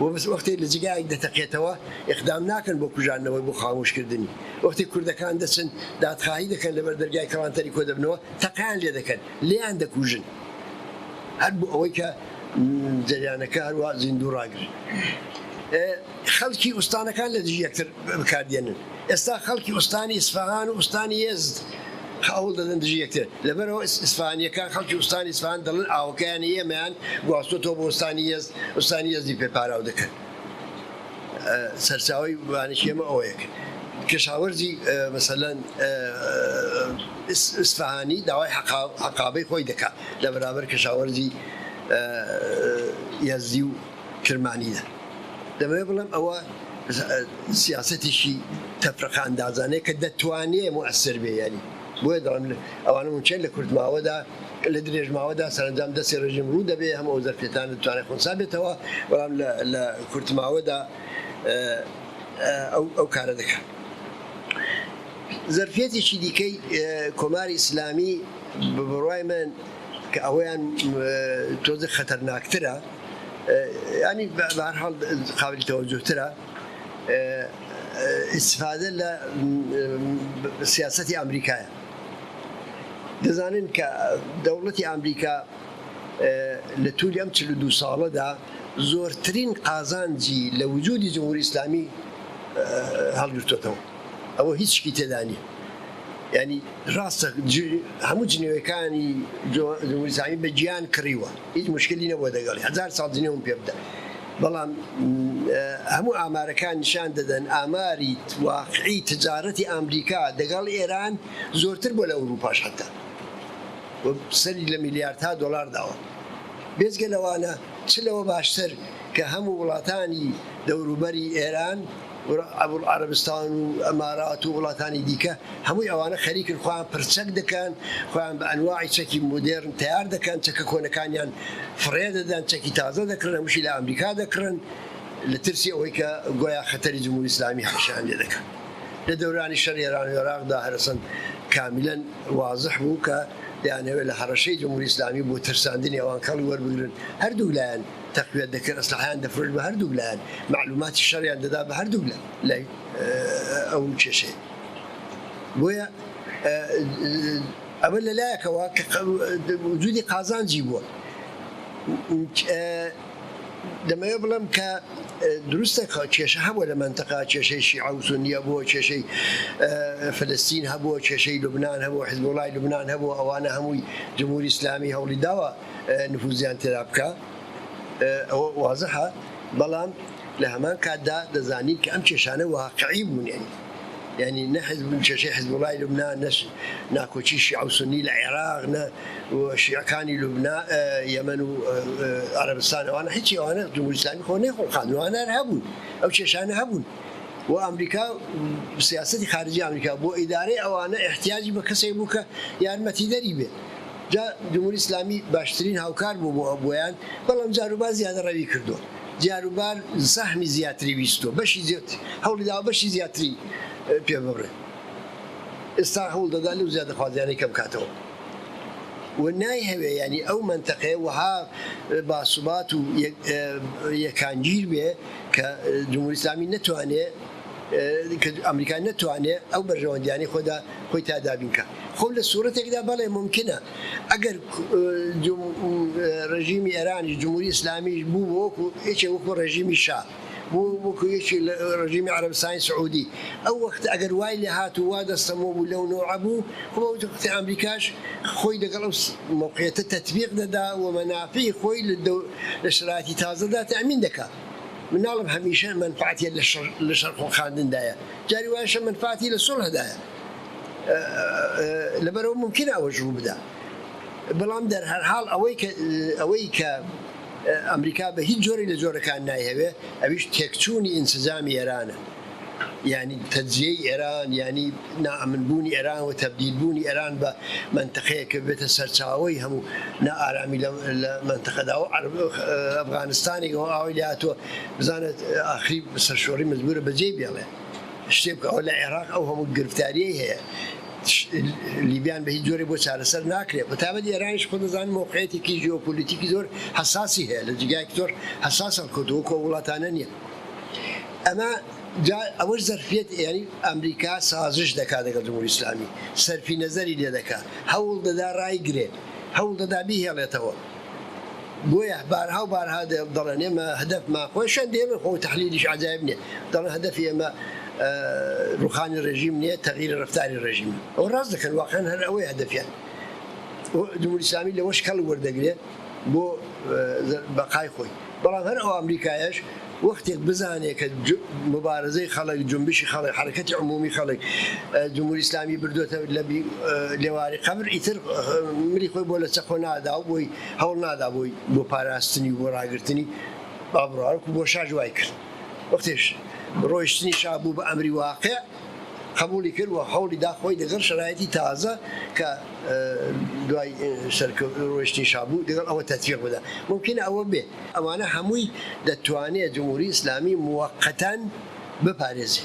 و بەس وەختێ لە جێگایەک دەتەقێتەوە ئیقدام ناکەن بۆ کوژاندنەوەی بۆ خامۆشکردنی وەختێ کوردەکان دەچن دادخواهی دەکەن لەبەر دەرگای کەڵانتەری کۆ دەبنەوە تەقەیان لێ دەکەن لێیان دەکوژن هەر بۆ ئەوەی کە جەریانەکە هەروا زیندوو ڕاگرن. خەڵکی ئوستانەکان لە دژی یەکتر بەکاردێنن. ئێستا خەڵکی ئوستانی ئیسفەهان و ئوستانی یەزد هەوڵ دەدەن دژی یەکتر. لەبەرئەوە ئیسفەهانییەکان خەڵکی ئوستانی ئیسفەهان دەڵێن ئاوەکەیانی ئێمەیان گواستۆتەوە بۆ ئوستانی یەزد، ئوستانی یەزدی پێ پاراو دەکەن. سەرچاوەی وانەکی ئێمە ئەوەیە کە کەشاوەرزی مەسەلەن ئیسفەهانی داوای حەقابەی خۆی دەکات لە بەرابەر کەشاوەرزی یەزدی و کرمانیدا. دەمەوێت بڵێم ئەوە سیاسەتێکی تەفرەقە ئەندازانەیە کە دەتوانێ موئەسر بێ یانی بۆیە دەڵێم ئەوانە ممکن لە کورت ماوەدا لە درێژ ماوەدا سەرەنجام دەستی ڕژیم ڕوو دەبێ هەم ئەو زەرفیەتانە دەتوانێت خونسا بێتەوە بەڵام لە کورت ماوەدا ئەو کارە دەکات. زەرفیەتێکی دیکەی کۆماری ئیسلامی بە بڕوای من کە ئەوەیان تۆزێک خەتەرناکترە ینی بە هەر حاڵ قابلی تەوەجوهترە ئیستفادە لە سیاسەتی ئەمریکایە. دەزانن کە دەوڵەتی ئامریکا لە توولی ئەم 42 ساڵەدا زۆرترین قازانجی لە وجودی جمهوری ئیسلامی هەڵگرتۆتەوە. ئەوە هیچ شکی تێدا نییە. یانی ڕاستە هەموو جنێوەکانی جمهوری ئیسلامی بە گیان کڕیوە، هیچ مشکلی نەبووە دەگەڵی، هەزار ساڵ جنێوم پێ بدە، بەڵام هەموو ئامارەکان نیشان دەدەن ئاماری واقعی تجارەتی ئامریکا دەگەڵ ئێران زۆرتر بووە لە ئەوروپاش حەتا و سەری لە میلیاردها دۆلار داوە. بێجگە لەوانە چ لەوە باشتر کە هەموو وڵاتانی دەوروبەری ئێران عەرەبستان و ئەمارات و وڵاتانی دیکە هەمووی ئەوانە خەریکن خۆیان پرچەک دەکەن، خۆیان بە ئەنواعی چەکی مۆدێرن تەیار دەکەن، چەکە کۆنەکانیان فڕێ دەدەن، چەکی تازە دەکڕن، هەمووشی لە ئامریکا دەکڕن لە ترسی ئەوەی کە گۆیا خەتەری جمهوری ئیسلامی هەڕەشەیان لێ دەکات. لە دەورانی شەڕی ئێران و ئێراقدا هەرەسەن کامیلەن وازح بوو کە دەیانهەوێت لە هەڕەشەی جمهوری ئیسلامی بۆ ترساندنی ئەوان کەڵک وەربگرن، هەردووک لایەن تەقویەت دەکرد، ئەسلحەیان دەفرۆشت بە هەردووک لایەن، مەعلوماتی شەڕیان دەدا بە هەردووک لای ئەو کێشەیە. بۆیە ئەمە لە لایەکەوە کە وجودی قازانجی بووە. دەمەوێت بڵێم کە دروستە کێشە هەبووە لە مەنتەقە، کێشەی شیعە و سوننی هەبووە، کێشەی فلستین هەبووە، کێشەی لوبنان هەبووە، حزبوڵای لوبنان هەبووە، ئەوانە هەمووی جمهوری ئیسلامی هەوڵی داوە نفوزیان تێدا بکا، ئەوە وازحە، بەڵام لە هەمان کاتدا دەزانین کە ئەم کێشانە واقعی بوون، یانی یانی نە حزب کێشەی حزبوڵای لوبنان، نە ناکۆکی شیعە و سوننی لە عێراق، نە شیعەکانی لوبنان، یەمەن و عەرەبستان، ئەوانە هیچی ئەوانە جمهوری ئیسلامی خۆ نەیخوڵقاند، ئەوانە هەر هەبوون، ئەو کێشانە هەبوون و ئەمریکا سیاسەتی خارجی ئەمریکا بۆ ئیدارەی ئەوانە ئیحتیاجی بە کەسێک بوو کە یارمەتیدەری بێ. جا جمهوری ئیسلامی باشترین هاوکار بوو بۆ بۆیان، بەڵام جاروبار زیادەڕەوی کردووە، جاروبار سەهمی زیاتری ویستووە، بەشی زیاتر هەوڵی داوە بەشی زیاتری پێ ببڕێ. ئێستا هەوڵ دەدا لەو زیادەخوازیانەی کەم کاتەوە و نایهەوێ یانی ئەو مەنتەقەیە وەها باسوبات و یەکانگیر بێ کە جمهوری ئیسلامی نەتوانێ کە ئەمریکا نەتوانێ ئەو بەرژەوەندیانەی خۆدا خۆی تا دابین کا. خۆ لە سوورەتێکدا بەڵێ مومکنە ئەگەر ڕێژیمی ئێرانیش جمهوری ئیسلامیش بوو بە وەکوو یەکێ وەکوو ڕێژیمی شا بوو وەکوو یەکی لە ڕێژیمی عەرەبستانی سعوودی ئەو وەخت ئەگەر وای لێ هات و وا دەستەمۆ بوو لەو نەوعە بوو خۆ ئەو وەختی ئامریکاش خۆی لەگەڵ ئەو مەوقعیەتە تەتبیق دەدا و مەنافعی خۆی لە شەرایتی تازەدا تەئمین دەکا. مناڵم هەمیشە مەنفعەتی لە شەڕ خوڵقاندندایە، جاری وایشە مەنفعەتی لە سوڵحدایە، لەبەرئەوە مومکینە ئەوەش ڕووبدا، بەڵام دەرهەرحاڵ ئەوەی کە ئەوەی کە ئەمریکا بە هیچ جۆرێک لە جۆرەکان نایهەوێ ئەویش تێکچوونی ئینسجامی ئێرانە. یانی تەجزیەی ئێران، یانی نائەمن بوونی ئێران و تەبدیل بوونی ئێران بە مەنتەقەیەک کە ببێتە سەرچاوەی هەموو نائارامی لە مەنتەقەدا و ئەفغانستانێک ئەوە ئاوای لێ هاتووە بزانێت ئاخری سەرشۆڕی مەجبوورە بەجێی بێڵێ شتێ بکا. ئەوە لە عێراق ئەو هەموو گرفتاریەی هەیە، لیبیان بە هیچ جۆرێک بۆ چارەسەر ناکرێت، بەتایبەت ئێرانیش خۆ دەزانن مەوقعیەتێکی ژیۆپۆلیتیکی زۆر حەساسی هەیە، لە جێگایەکی زۆر حەساس هەڵکەوتووە، وەکو ئەو وڵاتانە نییە. ئەمە جا ئەوەش زەرفیەت یانی ئەمریکا سازش دەکات لەگەڵ جمهوری ئیسلامی سەرفی نەزەری لێ دەکات هەوڵ دەدا ڕایگرێ هەوڵ دەدا بیهێڵێتەوە بۆیە بارها و بارها دەڵێن ئێمە هەدەفمان خۆشیان دێڵن خۆ تەحلیلیش عەجایب نییە دەڵێن هەدەفی ئێمە ڕوخانی ڕێژیم نییە تەغیری ڕەفتاری ڕێژیم ئەوە ڕاست دەکەن واقعا هەر ئەوەیە هەدەفیان جمهوری ئیسلامی لەوەش کەڵک وەردەگرێ بۆ بەقای خۆی بەڵام هەر ئەو ئامریکایەش وەختێک بزانێ کە موبارزەی خەڵک، جونبشی خەڵک، حەرەکەتی عموومی خەڵک جمهوری ئیسلامی بردۆتە لەبی لێواری قەبر، ئیتر ملی خۆی بۆ لە چەقۆ نادا و بۆی هەوڵ نادا بۆی بۆ پاراستنی و بۆ ڕاگرتنی با بڕوا وەکوو بۆ شاش وای کرد. وەختێش ڕۆیشتنی شا بوو بە ئەمری واقع قەبووڵی کرد و هەوڵی دا خۆی دەگەڵ شەرایتی تازە کە دوای ڕۆیشتنی شا بوو دەگەڵ ئەوە تەتبیق بدا. مومکینە ئەوە بێ. ئەوانە هەمووی دەتوانێ جمهوری ئیسلامی موەقەتەن بپارێزێ.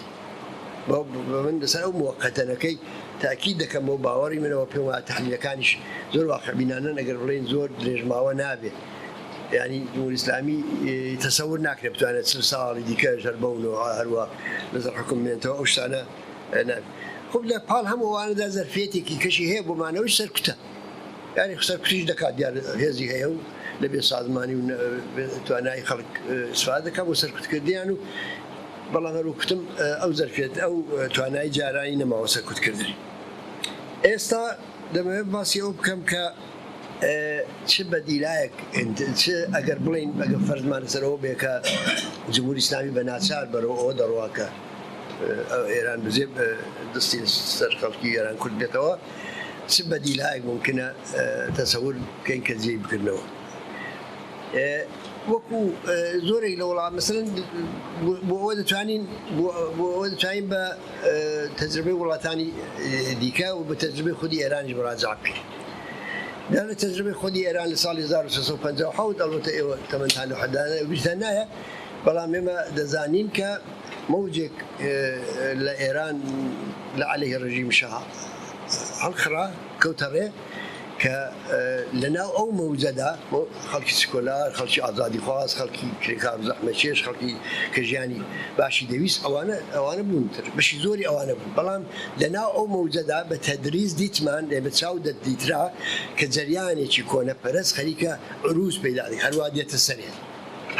من لەسەر ئەو موەقەتەنەکەی تاکید دەکەمەوە، باوەڕی منەوە پێم وایە تەحلیلەکانیش زۆر واقعبینانەن، ئەگەر بڵێین زۆر درێژماوە نابێ. یانی جمهوری ئیسلامی تەسەور ناکرێ بتوانێت 40 ساڵی دیکەش هەر بەو نەوعە هەروا لەسەر حوکم بمێنێتەوە، ئەو شتانە نابێ. خب لە پاڵ هەموو ئەوانەدا زەرفیەتێکی کەشی هەیە بۆ مانەوەی سەرکوتە. یانی سەرکوتیش دەکات دیار هێزی هەیە و لە بێ سازمانی و توانایی خەڵک ئیسفادە دەکات بۆ سەرکوتکردنیان و بەڵام هەر وەک وتم ئەو زەرفیەت ئەو توانایی جارانی نەماوە سەرکوتکردنی. ئێستا دەمەوێت باسی ئەو بکەم کە چ بەدیلایەک چ ئەگەر بڵێین ئەگەر فەرزمان لەسەر ئەوە بێ کە جمهوری ئیسلامی بە ناچار بەرەو ئەوە دەڕوا کە ئێران بزێ دەستی سەر خەڵکی ئێران کورد بێتەوە چ بەدیلایەک ممکنە تەسەور بکەین کە جێی بکردنەوە وەکو زۆرێک لە وڵات مەسەلەن بۆ ئەوە دەتوانین بۆ ئەوە دەتوانین بە تەجربەی وڵاتانی دیکە و بە تەجربەی خودی ئێرانیش مراجعە بکەین. لە تەجربەی خودی ئێران لە ساڵی 1357 ئەڵبەتە ئێوە تەمەنتان لەو حەدانە بیرتان نایە بەڵام ئێمە دەزانین کە مەوجێک لە ئێران لە عەلەیهی ڕژیم شا هەڵخرا کەوتە ڕێ کە لەناو ئەو مەوجەدا خەڵکی سکۆلار، خەڵکی ئازادیخواز، خەڵکی کرێکار و زەحمەتکێش، خەڵکی کە ژیانی باشی دەویست ئەوانە ئەوانە بوون تر بەشی زۆری ئەوانە بوون بەڵام لەناو ئەو مەوجەدا بە تەدریس دیتمان بە چاو دەدیترا کە جەریانێکی کۆنەپەرست خەریکە عروج پەیدا دەکات هەروا دێتە سەرێ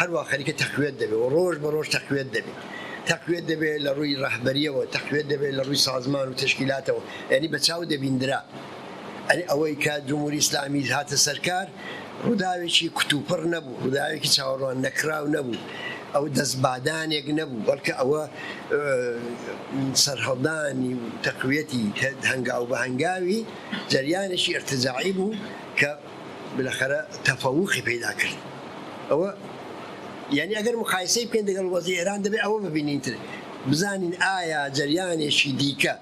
هەروا خەریکە تەقویەت دەبێ و ڕۆژ بە ڕۆژ تەقویەت دەبێ تەقویەت دەبێ لە ڕووی ڕەهبەریەوە تەقویەت دەبێ لە ڕووی سازمان و تەشکیلاتەوە یانی بە چاو دەبیندرا ئەرێ ئەوەی کە جمهوری ئیسلامی هاتە سەر کار ڕووداوێکی کوتوپڕ نەبوو، ڕووداوێکی چاوەڕوان نەکراو نەبوو، ئەو دەست بادانێک نەبوو، بەڵکە ئەوە سەرهەڵدانی و تەقویەتی هەنگاو بە هەنگاوی جەریانێکی ئیرتجاعی بوو کە بلەخەرە تەفەوقی پەیدا کرد. ئەوە یانی ئەگەر موقایسەی بکەین دەگەڵ وەزعی ئێران دەبێ ئەوە ببینین تر بزانین ئایا جەریانێکی دیکە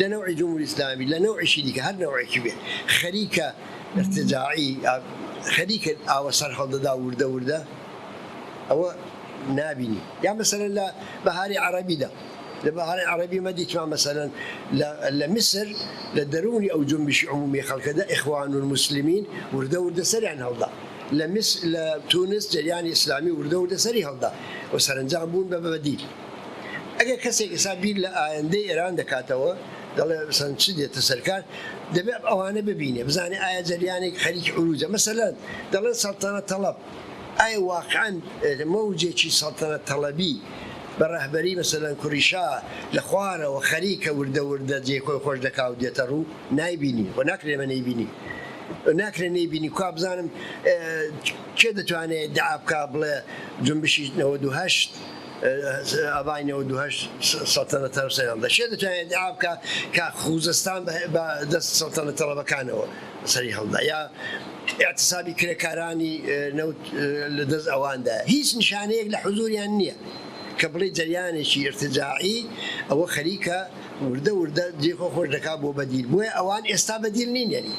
لە نەوعی جمهوری ئیسلامی لە نەوعێکی دیکە هەر نەوعێکی بێ خەریکە ارتجاعی خەریکە ئاوە سەر هەڵدەدا وردە وردە ئەوە نابینی یا مەسەلەن لە بەهاری عەرەبیدا لە بەهاری عەرەبی مە دیتمان مەسەلەن لە میسر لە دەروونی ئەو جنبشی عمومی خەڵکەدا ئیخوان المسلمین وردە وردە سەریان هەڵدا لە میس لە تونس جەریانی ئیسلامی وردە وردە سەری هەڵدا و سەرەنجام بوون بە بەدیل ئەگەر کەسێک ئێستا بیر لە ئایندەی ئێران دەکاتەوە دەڵێ مەسەلەن چ دێتە سەر کار دەبێ ئەوانە ببینێ بزانێ ئایا جەریانێک خەریکی عروجە مەسەلەن دەڵێن سەڵتەنەت تەڵەب ئایا واقعەن مەوجێکی سەڵتەنەت تەڵەبی بە ڕەهبەری مەسەلەن کوڕی شا لە خوارەوە خەریکە وردە وردە جێی خۆی خۆش دەکا و دێتە ڕوو نایبینی خۆ ناکرێ ئێمە نەیبینی ناکرێ نەیبینی کوا بزانم کێ دەتوانێ ئیدعا بکا بڵێ جونبشی 98 ئابای 98 سەڵتەنەت تەڵەب سەریان هەڵدا کێ دەتوانێت ئیدعا بکا کە خوزستان بە دەست سەڵتەنەت تەڵەبەکانەوە سەری هەڵدا یا ئیعتسابی کرێکارانی نەوت لە دەست ئەواندا هیچ نیشانەیەک لە حزوریان نییە کە بڵێ جەریانێکی ئیرتجاعی ئەوە خەریکە وردە وردە جێی خۆ خۆش دەکات بۆ بەدیل بۆیە ئەوان ئێستا بەدیل نین یانی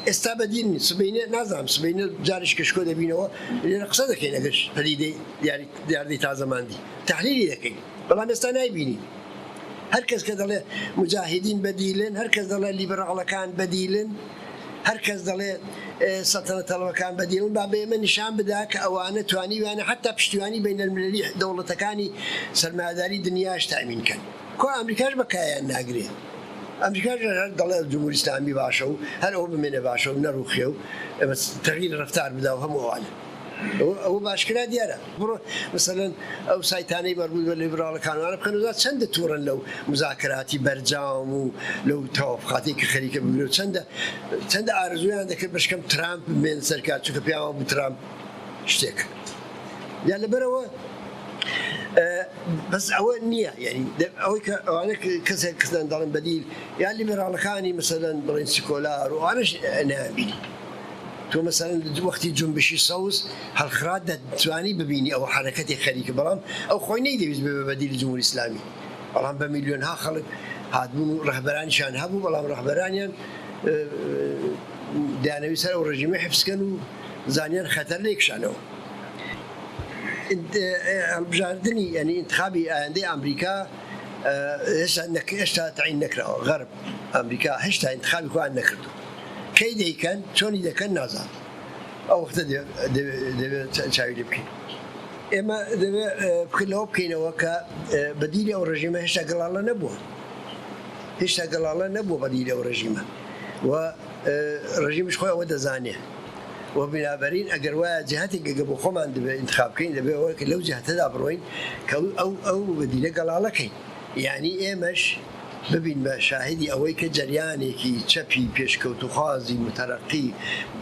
ئێستا بەدیل نین سبەینێ نازانم سبەینێ جارێکی کە شکۆ دەبینەوە لێرە قسە دەکەین ئەگەر پەدیدەی دیاری دیاردەی تازەمان دی تەحلیلی دەکەین بەڵام ئێستا نایبینین هەر کەس کە دەڵێ موجاهیدین بەدیلن هەر کەس دەڵێ لیبراڵەکان بەدیلن هەر کەس دەڵێ سەڵتەنەت تەڵەبەکان بەدیلن با بە ئێمە نیشان بدا کە ئەوانە توانیویانە حەتا پشتیوانی بەینەلملەلی دەوڵەتەکانی سەرمایەداری دنیاش تامین کەن. کوا ئەمریکاش بە کایان ناگرێ ئەمریکاش هەر دەڵێ جمهوری ئیسلامی باشە و هەر ئەوە بمێنێ باشە و نەڕوخێ و تەغییر ڕەفتار بدا و هەموو ئەوانە. ئەوە بە ئاشکرا دیارە. بڕۆ مەسەلەن ئەو سایتانەی مەربوط بە لیبراڵەکان وانە بخوێنەوە چەندە توڕەن لەو موزاکەراتی بەرجام و لەو تەوافقاتەی کە خەریکە بگرێ و چەندە چەندە ئارەزوویان دەکرد بەشکەم ترامپ بمێنە سەر کار چونکە پێیان وابوو ترامپ شتێکە. یا لەبەرئەوە بەس ئەوە نییە یعنی ئەوەی کە ئەوانە کەسێک کەسان دەڵێن بەدیل یا لیبراڵەکانی مەسەلەن بڵێن سیکۆلار و ئەوانەش نایانبینی. تۆ مەسەلەن وەختی جونبشی سەوز هەڵخرا دەتوانی ببینی ئەوە حەرەکەتێک خەریکە بەڵام ئەو خۆی نەیدەویست ببێ بە دیلی جمهوری ئیسلامی بەڵام بە میلیۆنها خەڵک هاتبوون و ڕەهبەرانیشیان هەبوو بەڵام ڕەهبەرانیان دەیانەویست هەر ئەو ڕژیمە حفز کەن و زانیان خەتەر لێ کشانەوە. هەڵبژاردنی یانی ئینتخابی ئایندەی ئامریکا هێشتا هێشتا تەعین نەکراوە غەرب ئامریکا هێشتا ئینتخابی خۆیان نەکردووە. کەی دەیکەن چۆنی دەکەن نازانم ئەو وەختە دەبێت چاوی لێ بکەین ئێمە دەبێت فکر لەوە بکەینەوە کە بەدیلی ئەو ڕژیمە هێشتا گەڵاڵە نەبووە. هێشتا گەڵاڵە نەبووە بەدیلی ئەو ڕێژیمە و ڕێژیمیش خۆی ئەوە دەزانێ و بینابەرین ئەگەر وایە جهتێک گەگە بۆ خۆمان دەبێ ئینتخاب بکەین دەبێ ئەوە کە لەو جهتەدا بڕۆین کە ئەو ئەو بەدیلە گەڵاڵە کەین یانی ئێمەش ببین بە شاهیدی ئەوەی کە جەریانێکی چەپی پێشکەوتوخوازی موتەرەقی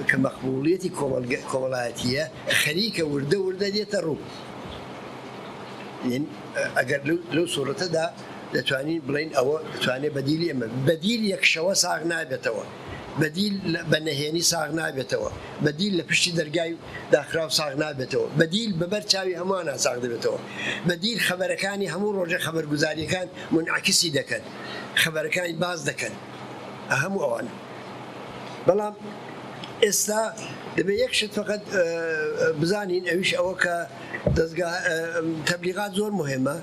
کە مەقبوڵیەتی کۆمەڵایەتییە خەریکە وردە وردە دێتە ڕوو. ئەگەر لەو سوڕەتەدا دەتوانین بڵێین ئەوە دەتوانێت بەدیلی ئێمە بەدیل یەک شەوە ساغ نابێتەوە بەدیل بە نەهێنی ساغ نابێتەوە بەدیل لە پشتی دەرگای داخراو ساغ نابێتەوە بەدیل بەبەر چاوی هەمووانە ساغ دەبێتەوە بەدیل خەبەرەکانی هەموو ڕۆژە خەبەرگوزاریەکان مونعەکسی دەکەن خەبەرەکانی باس دەکەن هەموو ئەوانە بەڵام ئێستا دەبێت یەک شت فقط بزانین ئەویش ئەوە کە دەزگا تەبلیغات زۆر مهمە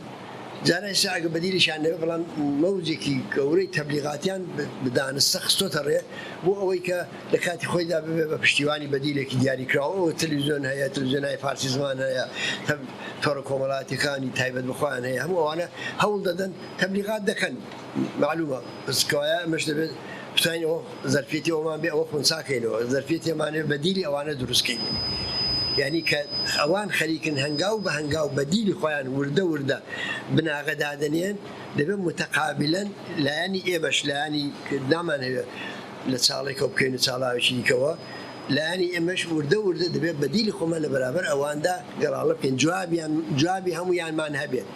جارە ئێستا ئەگە بەدیلیشان نەبێت بەڵام مەوجێکی گەورەی تەبلیغاتیان بدانستە خستۆتە ڕێ بۆ ئەوەی کە لە کاتی خۆیدا ببێ بە پشتیوانی بەدیلێکی دیاریکراوە ئەوە تەلویزیۆن هەیە تەلویزیۆنای فارسی زمان هەیە تۆڕە کۆمەڵاتیەکانی تایبەت بە خۆیان هەیە هەموو ئەوانە هەوڵ دەدەن تەبلیغات دەکەن معلومە بەس کەوایە ئەمەش دەبێت بتوانین ئەوە زەرفیەتی ئەومان بێ ئەوە خونسا کەینەوە زەرفیەتی ئەمانەوێ بەدیلی ئەوانە دروست کەین یعنی کە ئەوان خەریکن هەنگاو بە هەنگاو بەدیلی خۆیان وردە وردە بناغە دادەنێن دەبێت متقابلەن لایەنی ئێمەش لایەنی نامانهەوێ لە چاڵێکەوە بکەوینە چاڵاوێکی دیکەوە لایەنی ئێمەش وردە وردە دەبێت بەدیلی خۆمان لە بەرابەر ئەواندا گەڵاڵە بکەین جوابیان جوابی هەموویانمان هەبێت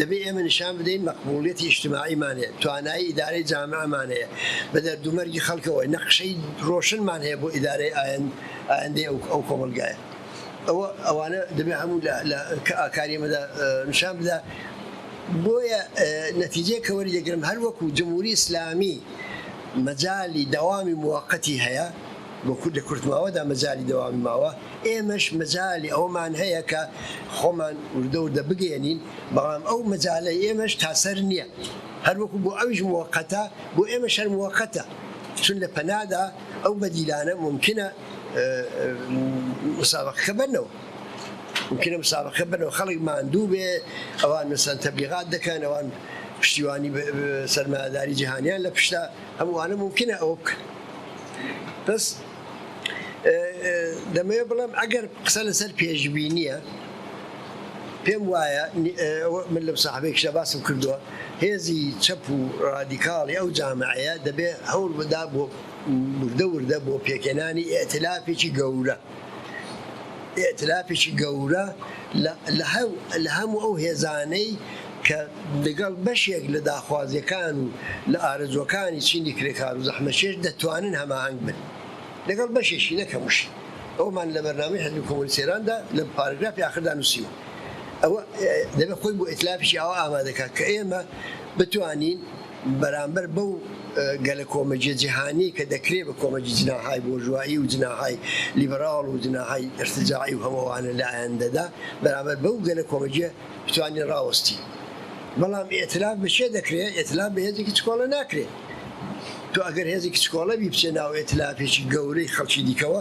دەبێ ئێمە نیشان بدەین مەقبوڵیەتی ئیجتماعیمان هەیە، توانایی ئیدارەی جامعەمان هەیە، بە دەرد و مەرگی خەڵکەوە نەخشەی ڕۆشنمان هەیە بۆ ئیدارەی ئایندەی ئەو کۆمەڵگایە. ئەوە ئەوانە دەبێ هەموو لە ئاکاری ئێمەدا نیشان بدا. بۆیە نەتیجەیەک کە وەری دەگرم هەر وەکوو جمهوری ئیسلامی مەجالی دەوامی موەقەتی هەیە، بۆ کورد لە کورتماوەدا مەجالی دەوامی ماوە، ئێمەش مەجالی ئەوەمان هەیە کە خۆمان وردە وردە بگەیەنین، بەڵام ئەو مەجالەی ئێمەش تاسەر نییە، هەروەکو بۆ ئەویش موەقەتە، بۆ ئێمەش هەر موەقەتە، چون لە پەنادا ئەو بەدیلانە مومکینە مسابەقەکە بەرنەوە، مومکینە مسابەقەکە بەرنەوە، خەڵک ماندوو بێ، ئەوان مەسەلەن تەبلیغات دەکەن، ئەوان پشتیوانی سەرمایەداری جیهانیان لە پشتە، هەمووانە مومکینە ئەوە بکەن. بەس دەمەوێت بڵێم ئەگەر قسە لەسەر پێشبینیە پێم وایە من لە ساحبێکشدا باسم کردووە هێزی چەپ و ڕادیکاڵی ئەو جامعەیە دەبێ هەوڵ بدا بۆ وردە وردە بۆ پێکهێنانی ئیئتلافێکی گەورە ئیئتلافێکی گەورە لە هەموو ئەو هێزانەی کە لەگەڵ بەشێک لە داخوازیەکان و لە ئارەزووەکانی چینی کرێکار و زەحمەتکێش دەتوانن هەماهەنگ بن لەگەڵ بەشێکی نەک هەمووشی. ئەوەمان لە بەرنامەی حزبی کۆمۆنیستی ئێراندا لە پاراگرافی ئاخردا نووسیوە. ئەوە دەبێت خۆی بۆ ئیتلافێکی ئاوا ئامادە کات کە ئێمە بتوانین بەرامبەر بەو گەلە کۆمەگیە جیهانیەی کە دەکرێ بە کۆمەگی جناحای بۆرژوایی و جناحای لیبراڵ و جناحای ئیرتجاعی و هەموو ئەوانە لە ئایندەدا بەرامبەر بەو گەلە کۆمەگیە بتوانین ڕاوەستین. بەڵام ئیتلاف بە کێ دەکرێ؟ ئیتلاف بە هێزێکی چکۆڵە ناکرێ. تۆ ئەگەر هێزێکی چکۆڵە بی بچێ ناو ئیتلافێکی گەورەی خەڵکی دیکەوە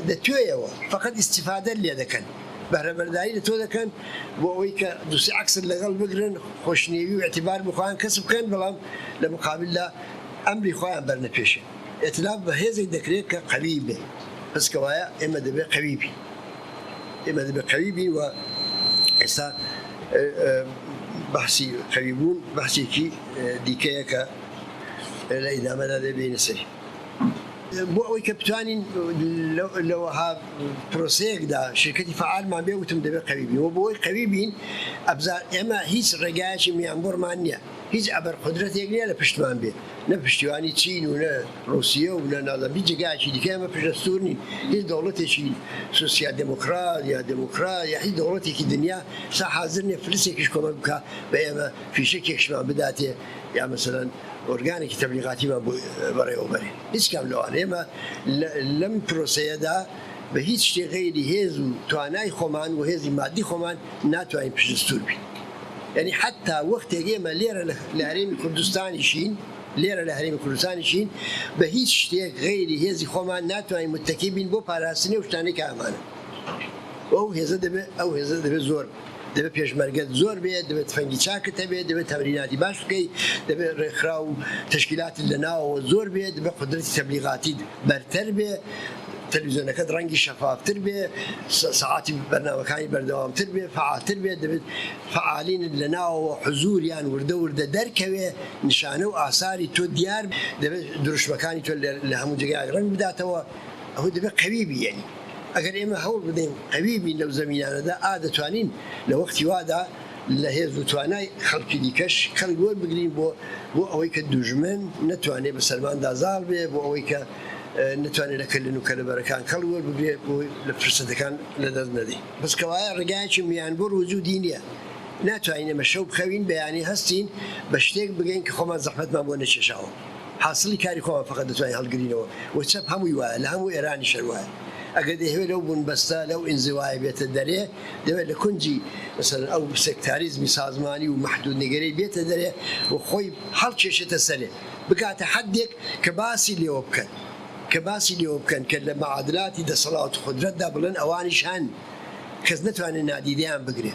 دەتوێیەوە فەقەت ئیستیفادەت لێ دەکەن. بەهرەبەرداری لە تۆ دەکەن بۆ ئەوەی کە دوو سێ عەکست لەگەڵ بگرن خۆشنێوی و ئیعتیبار بۆ خۆیان کەسب بکەن بەڵام لە مقابلدا ئەمری خۆیان بەرنە پێشێ. ئیتلاف بە هێزێک دەکرێت کە قەوی بێ. پس کەوایە ئێمە دەبێ قەوی بین. ئێمە دەبێ قەوی بین و ئێستا بەحسی قەوی بوون بەحسێکی دیکەیە کە لە ئیدامەدا دەبێینە سەری. بۆ ئەوەی کە بتوانین لە وەها پرۆسەیەکدا شرکەتی فەعالمان بێ وتم دەبێت قەوی بین و بۆ ئەوەی قەوی بین ئەبزار ئێمە هیچ ڕێگایەکی میانبڕمان نییە هیچ ئەبەر قودرەتێک نییە لە پشتمان بێ نە پشتیوانی چین و نە ڕوسیە و نە نازانم هیچ جێگایەکی دیکە ئێمە پشتەستوور نین هیچ دەوڵەتێکی سۆسیال دێموکرات یا دێموکرات یا هیچ دەوڵەتێکی دنیا سا حازر نییە فلسێکیش کۆمەک بکا بە ئێمە فیشەکێکشمان بداتێ یا مەسەلەن ئۆرگانێکی تەبلیغاتیمان بۆ بەڕێوە بەرێ. هیچ کام لەوانە. ئێمە لەم پرۆسەیەدا بە هیچ شتێ غەیری هێز و توانای خۆمان و هێزی مادی خۆمان ناتوانین پشتستوور بین. یانی حەتتا وەختێک ئێمە لێرە لە هەرێمی کوردستانیشین، لێرە لە هەرێمی کوردستانیشین بە هیچ شتێک غەیری هێزی خۆمان ناتوانین متەکی بین بۆ پاراستنی ئەو شتانەی کە هەمانە. و ئەو هێزە دەبێ ئەو هێزە دەبێ زۆر بێ. دەبێت پێشمەرگەت زۆر بێ، دەبێت تفەنگی چاکت هەبێ، دەبێت تەمریناتی باش بکەی، دەبێت ڕێکخراو و تەشکیلاتت لە ناوەوە زۆر بێ، دەبێت قودرەتی تەبلیغاتیت بەرتەر بێ، تەلویزیۆنەکەت ڕەنگی شەفافتر بێ، سەعاتی بەرنامەکانی بەردەوامتر بێ، فەعالتر بێ، دەبێت فەعالینت لە ناوەوە حزوریان وردە وردە دەرکەوێ، نیشانە و ئاساری تۆ دیار بێ، دەبێت دروشمەکانی تۆ لە هەموو جێگایەک ڕەنگ بداتەوە، ئەوە دەبێت قەوی بی یەعنی ئەگەر ئێمە هەوڵ بدەین قەوی بین لەو زەمینانەدا ئا دەتوانین لە وەختی وادا لە هێز و توانای خەڵکی دیکەش کەڵک وەربگرین بۆ بۆ ئەوەی کە دوژمن نەتوانێ بە سەرماندا زاڵ بێ بۆ ئەوەی کە نەتوانێ لە کەلن و کەلەبەرەکان کەڵک وەربگرێ بۆ لە فرسەتەکان لە دەست نەدەین. بەس کەوایە ڕێگایەکی میانبڕ وجودی نییە. ناتوانین ئێمە شەو بخەوین بەیانی هەستین بە شتێک بگەین کە خۆمان زەحمەتمان بۆ نەکێشاوە. حاسڵی کاری خۆمان فەقەت دەتوانین هەڵگرینەوە و چەپ هەمووی وایە لە هەموو ئێرانیش هەر وایە. ئەگەر دەیهەوێ لەو بونبەستە لەو ئینزوایە بێتە دەرێ دەبێت لە کونجی مەسەلەن ئەو سێکتاریزمی سازمانی و مەحدوودنگەری بێتە دەرێ و خۆی هەڵکێشێتە سەرێ بگاتە حەدێک کە باسی لێوە بکەن کە باسی لێوە بکەن کە لە مەعادلاتی دەسەڵات و قودرەتدا بڵێن ئەوانیش هەن کەس نەتوانێ نادیدەیان بگرێ.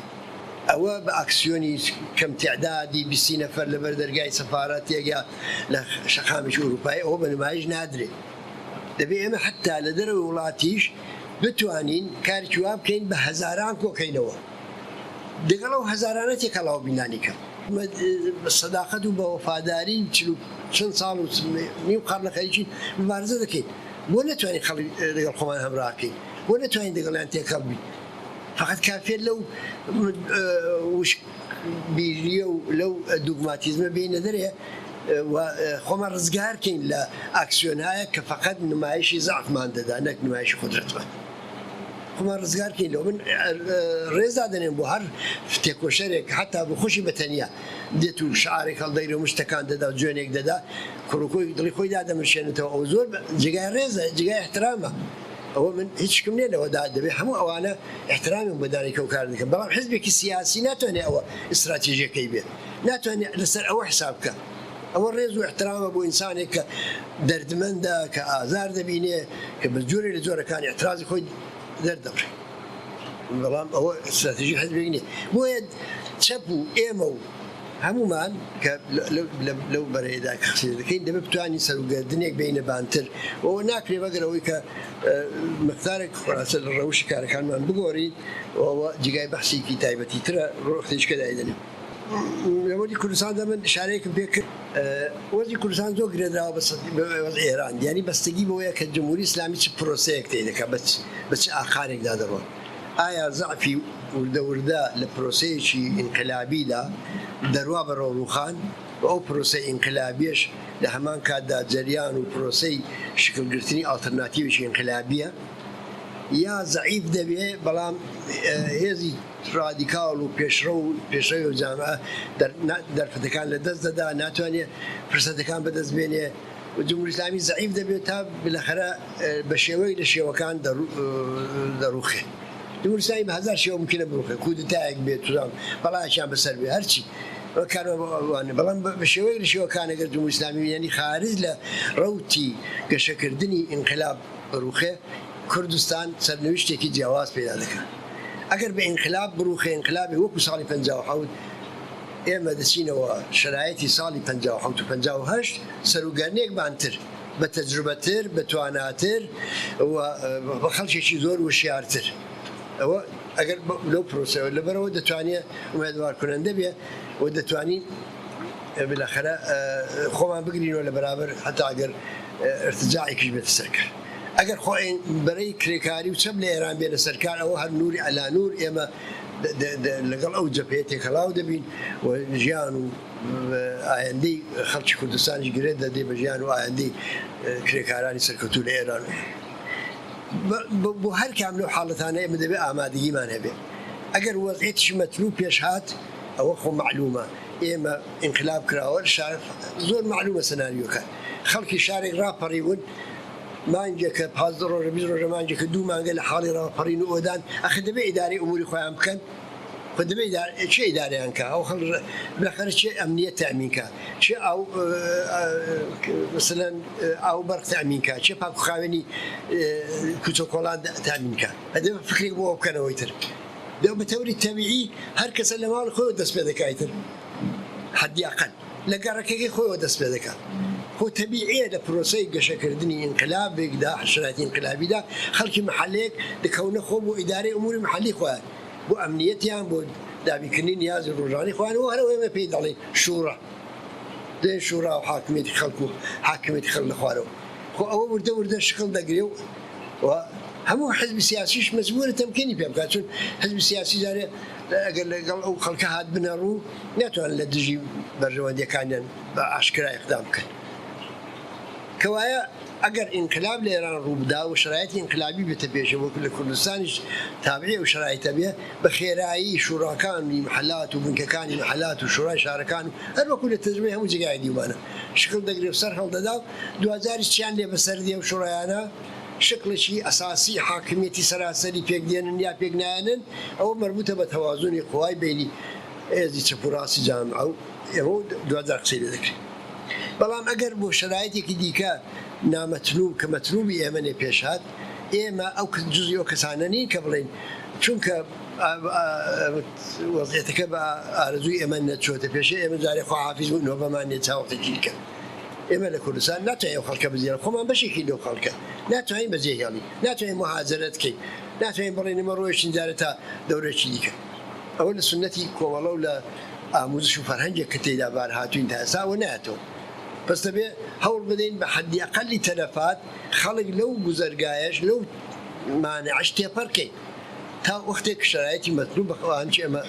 ئەوە بە ئاکسیۆنی کەم تیعدادی بیستی نەفەر لەبەر دەرگای سەفارەتێک یا لە شەقامێکی ئورووپایی ئەوە بە نمایش نادرێ. دەبێ ئێمە حەتتا لە دەرەوەی وڵاتیش بتوانین کارێکی وا بکەین بە هەزاران کۆ کەینەوە. دەگەڵ ئەو هەزارانە تێکەڵاو بین لانیکەم. بە سەداقەت و بە وەفاداری چل و چەند ساڵ و نیو قەڕنە خەریکین موبارزە دەکەین. بۆ نەتوانین خەڵک دەگەڵ خۆمان هەمرا کەین؟ بۆ نەتوانین دەگەڵیان تێکەڵ بین؟ فەقەت کافیە لەو وشک بیریە و لەو دوگماتیزمە بێینە دەرێ و خۆمان ڕزگار کەین لە ئاکسیۆنهایەک کە فەقەت نمایشی زەعفمان دەدا نەک نمایشی قودرەتمان. خۆمان ڕزگار کەین لەوە. من ڕێز دادەنێم بۆ هەر تێکۆشەرێک حەتا بۆ خۆشی بە تەنیا دێت و شعارێک هەڵدەگرێ و مشتەکان دەدا و جوێنێک دەدا کوڕوکۆی دڵی خۆی دادەمرشێنێتەوە ئەوە زۆر جێگای ڕێزە جێگای ئیحترامە. ئەوە من هیچ شکم نیە لەوەدا دەبێ هەموو ئەوانە ئیحترامیان بۆ دانێی کە ئەو کارە دەکەن بەڵام حزبێکی سیاسی ناتوانێ ئەوە ئیستراتیژیەکەی بێ ناتوانێ لەسەر ئەوە حساب بکا ئەوە ڕێز و ئیحترامە بۆ ئینسانێک کە دەردمەندە کە ئازار دەبینێ کە بە جۆرێ لە جۆرەکان ئیعترازی خۆی دەردەبڕێ بەڵام ئەوە ئیستراتیژی حزبێک نیە بۆیە چەپ و ئێمە و هەموومان کە لەو بەرەیەدا کە قسە دەکەین دەبێت بتوانین سەروگەردنێک بینە بانتر ئەوە ناکرێ مەگەر ئەوەی کە مقدارێک خلاصە لە ڕەوشی کارەکانمان بگۆڕین ئەوە جێگای بەحسێکی تایبەتی ترە ڕۆختێک کە دایدەنێم. لە وەزی کوردستاندا من ئشارەیەکم پێ کرد وەزی کوردستان زۆر گرێدراوە بە وەزعی ئێران یانی بەستگی بەوەیە کە جمهوری ئیسلامی چ پرۆسەیەک تێی دەکات بە چ ئاقارێکدا دەڕۆن. ئایا زەعفی وردە وردە لە پرۆسەیەکی ئینقلابیدا دەروا بەرەو ڕووخان و ئەو پرۆسە ئینقلابیەش لە هەمان کاتدا جەریان و پرۆسەی شکل گرتنی ئاڵترناتیوێکی ئینقلابیە یا زەعیف دەبێ بەڵام هێزی ڕادیکاڵ و پێشڕەو و پێشڕەوی و جامعە دەرفەتەکان لە دەست دەدا ناتوانێ فرسەتەکان بەدەست بێنێ و جمهوری ئیسلامی زەعیف دەبێت تا بلەخەرە بە شێوەیەک لە شێوەکان دەڕوخێ. جمهوری ئیسلامی بە هەزار شێوە مومکینە بڕوخێ، کودتایەک بێت، توزان بەڵایەکیان بەسەر بێ، هەرچی کارمان بەڵام بە شێوەیەک لە شێوەکان ئەگەر جمهوری ئیسلامی یانی خارج لە ڕەوتی گەشەکردنی ئینقلاب بڕوخێ، کوردستان سەرنویشتێکی جیاواز پەیدا دەکات. ئەگەر بە ئینقلاب بڕوخێ، ئینقلابێک وەکوو ساڵی 57، ئێمە دەچینەوە شەرایتی ساڵی 57 و 58 سەروگەرنێک بانتر، بە تەجروبەتر، بە تواناتر و بە خەڵکێکی زۆر وشیارتر. ئەوە ئەگەر لەو پرۆسەیەوە لەبەرئەوە دەتوانێ ئومێدوارکونەندە بێ و دەتوانین بالاخرە خۆمان بگرینەوە لە بەرابەر هەتا ئەگەر ئرتجاعێکیش بێتە سەر کار. ئەگەر خۆ بەرەی کرێکاری و چەپ لە ئێران بێنە سەر کار ئەوە هەر نووری عەلا نوور ئێمە لەگەڵ ئەو جەپەیە تێکەڵاو دەبین و ژیان و ئایندەی خەڵکی کوردستانیش گرێ دەدرێ بە ژیان و ئایندەی کرێکارانی سەرکەوتوو لە ئێران. بۆ هەر کام لەو حاڵەتانە ئێمە دەبێ ئامادەگیمان هەبێ. ئەگەر وەزعیەتیش مەتلوب پێش هات ئەوە خۆ مەعلوومە ئێمە ئینقلاب کراوە شار زۆر مەعلوومە سناریۆکە خەڵکی شارێک ڕاپەڕیون مانگێکە 15 ڕۆژە 20 ڕۆژە مانگێکە دوو مانگە لە حاڵی ڕاپەڕین و ئۆدان ئەخر دەبێ ئیدارەی ئوموری خۆیان بکەن خۆ دەبێ کێ ئیدارەیان کا ئەو خەڵ بالاخرە کێ ئەمنیەت تەئمین کا کێ ئاو مەسەلەن ئاو بەرق تەئمین کا کێ پاک و خاوێنی کوچە و کۆڵان تەئمین کا ئەدەبێ فکرێک بۆ ئەوە بکەنەوەی تر. دە بە تەوری تەبیعی هەر کەسە لە ماڵی خۆیەوە دەست پێ دەکا ئیتر حەدی ئەقەل لە گەڕەکەکەی خۆیەوە دەست پێ دەکا. خۆ تەبیعیە لە پرۆسەی گەشەکردنی ئینقلابێکدا، شەرایتی ئینقلابیدا خەڵکی مەحەلەیەک دەکەونە خۆ بۆ ئیدارەی ئوموری مەحەلی خۆیان، بۆ ئەمنیەتیان، بۆ دابینکردنی نیازی ڕۆژانەی خۆیان و هەر ئەوەی ئێمە پێی دەڵێین شوڕا. دەڵێن شوڕا و حاکمیەتی خەڵک و حاکمیەتی خەڵک لە خوارەوە. خۆ ئەوە وردە وردە شکڵ دەگرێ و و هەموو حزبی سیاسیش مەجبوورە تەمکینی پێ بکات، چون حزبی سیاسی جارێ ئەگەر لەگەڵ ئەو خەڵکە هاتبنە ڕوو ناتوانن لە دژی بەرژەوەندییەکانیان بە ئاشکرا ئیقدام بکەن. کەوایە ئەگەر ئینقلاب لە ئێران ڕوو بدا و شەرایتی ئینقلابی بێتە پێشێ وەک لە کوردستانیش تابعی ئەو شەرایتە بێ، بە خێرایی شوڕاکانی مەحەلات و بنکەکانی مەحەلات و شوڕای شارەکان و هەر وەکوو لە تەجروبەی هەموو جێگایەک دیومانە شکڵ دەگرێ و سەر هەڵدەدا و دواجاریش چیان لێ بەسەر دێ ئەو شوڕایانە شکڵێکی ئەساسی حاکمیەتی سەراسەری پێک دێنن یا پێک نایەنن ئەوە مەربوتە بە تەوازونی قوای بەینی هێزی چەپ و ڕاستی جامعە و ئێمە و دواجار قسەی لێ دەکرێ. بەڵام ئەگەر بۆ شەرایتێکی دیکە نامەتلوب کە مەتلوبی ئێمە نێ پێش هات، ئێمە ئەو جزی ئەو کەسانە نین کە بڵێین چونکە وەزعیەتەکە بە ئارەزووی ئێمە نەچۆتە پێشێ ئێمە جارێ خواحافیز بوو نۆبەمان نیە تا وەختێکی دیکە. ئێمە لە کوردستان ناتوانین ئەو خەڵکە بجێ خۆمان بەشێکین لەو خەڵکە ناتوانین بەجێ هێڵین ناتوانین موهاجەرەت کەین ناتوانین بڵێین ئێمە ڕۆیشتین جارێ تا دەورێکی دیکە. ئەوە لە سوننەتی کۆمەڵە و لە ئاموزش و فەرهەنگێک کە تێیدا بار هاتووین تا ئێستا ئەوە نایەتەوە. بەس دەبێ هەوڵ بدەین بە حەدی ئەقەلی تەلەفات خەڵک لەو گوزەرگایەش لەو مانعەش تێپەڕ کەین تا وەختێک شەرایتی مەتلوب بە ئامانجی ئێمە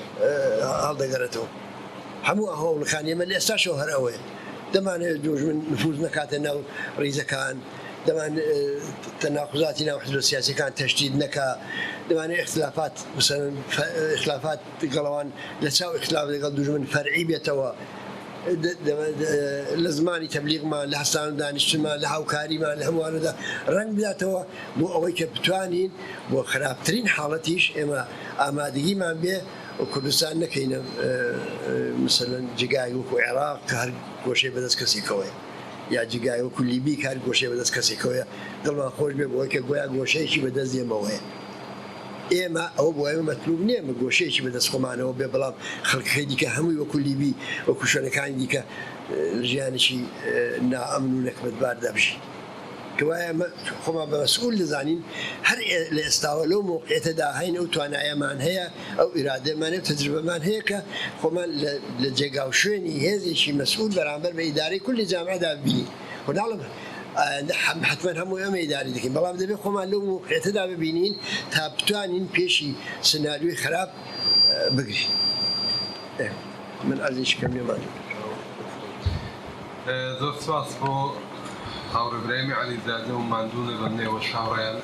هەڵدەگەڕێتەوە. هەموو هەوڵەکانی ئێمە لە ئێستاشەوە هەر ئەوەیە. دەمانەوێت دوژمن نفوز نەکاتە ناو ڕیزەکان، دەمان تەناقوزاتی ناو حزبە سیاسیەکان تەشدید نەکا، دەمانەوێت ئیختلافات مەسەلەن ئیختلافات لەگەڵ ئەوان لە چاو ئیختلاف لەگەڵ دوژمن فەرعی بێتەوە، لە زمانی تەبلیغمان، لە هەستان و دانیشتنمان، لە هاوکاریمان، لە هەمووانەدا ڕەنگ بداتەوە بۆ ئەوەی کە بتوانین بۆ خراپترین حاڵەتیش ئێمە ئامادەگیمان بێ و کوردستان نەکەینە مەسەلەن جێگایەک وەکو عێراق کە هەر گۆشەی بەدەست کەسێکەوەیە یا جێگایەک وەکو لیبی کە هەر گۆشەی بەدەست کەسێکەوەیە دڵمان خۆش بێ بەوەی کە گۆیا گۆشەیەکی بەدەست ئێمەوەیە. ئێمە ئەوە بۆ ئێمە مەتلوب نییە ئێمە گۆشەیەکی بەدەست خۆمانەوە بێ بەڵام خەڵکەکەی دیکە هەمووی وەکو لیبی وەکو شوێنەکانی دیکە لە ژیانێکی نائەمن و نەکبەتباردا بژین. کەوایە ئێمە خۆمان بە مەسئول دەزانین هەر لە ئێستاوە لەو مەوقعیەتەدا هەین ئەو توانایەمان هەیە ئەو ئیرادەمان هەیە و تەجروبەمان هەیە کە خۆمان لە جێگا و شوێنی هێزێکی مەسئول بەرامبەر بە ئیدارەی کولی جامعەدا ببینین. خۆ ناڵێم ئایندە حەتمەن هەموو ئێمە ئیداری دەکەین بەڵام دەبێت خۆمان لەو مەوقعیەتەدا ببینین تا بتوانین پێشی سناریۆی خراپ بگرین. من عەرزێکی کەم نیە ماندوو بم. زۆر سپاس بۆ هاوڕێ برایمی عەلیزادە و ماندوو نەبن ئێوەش هاوڕێیان.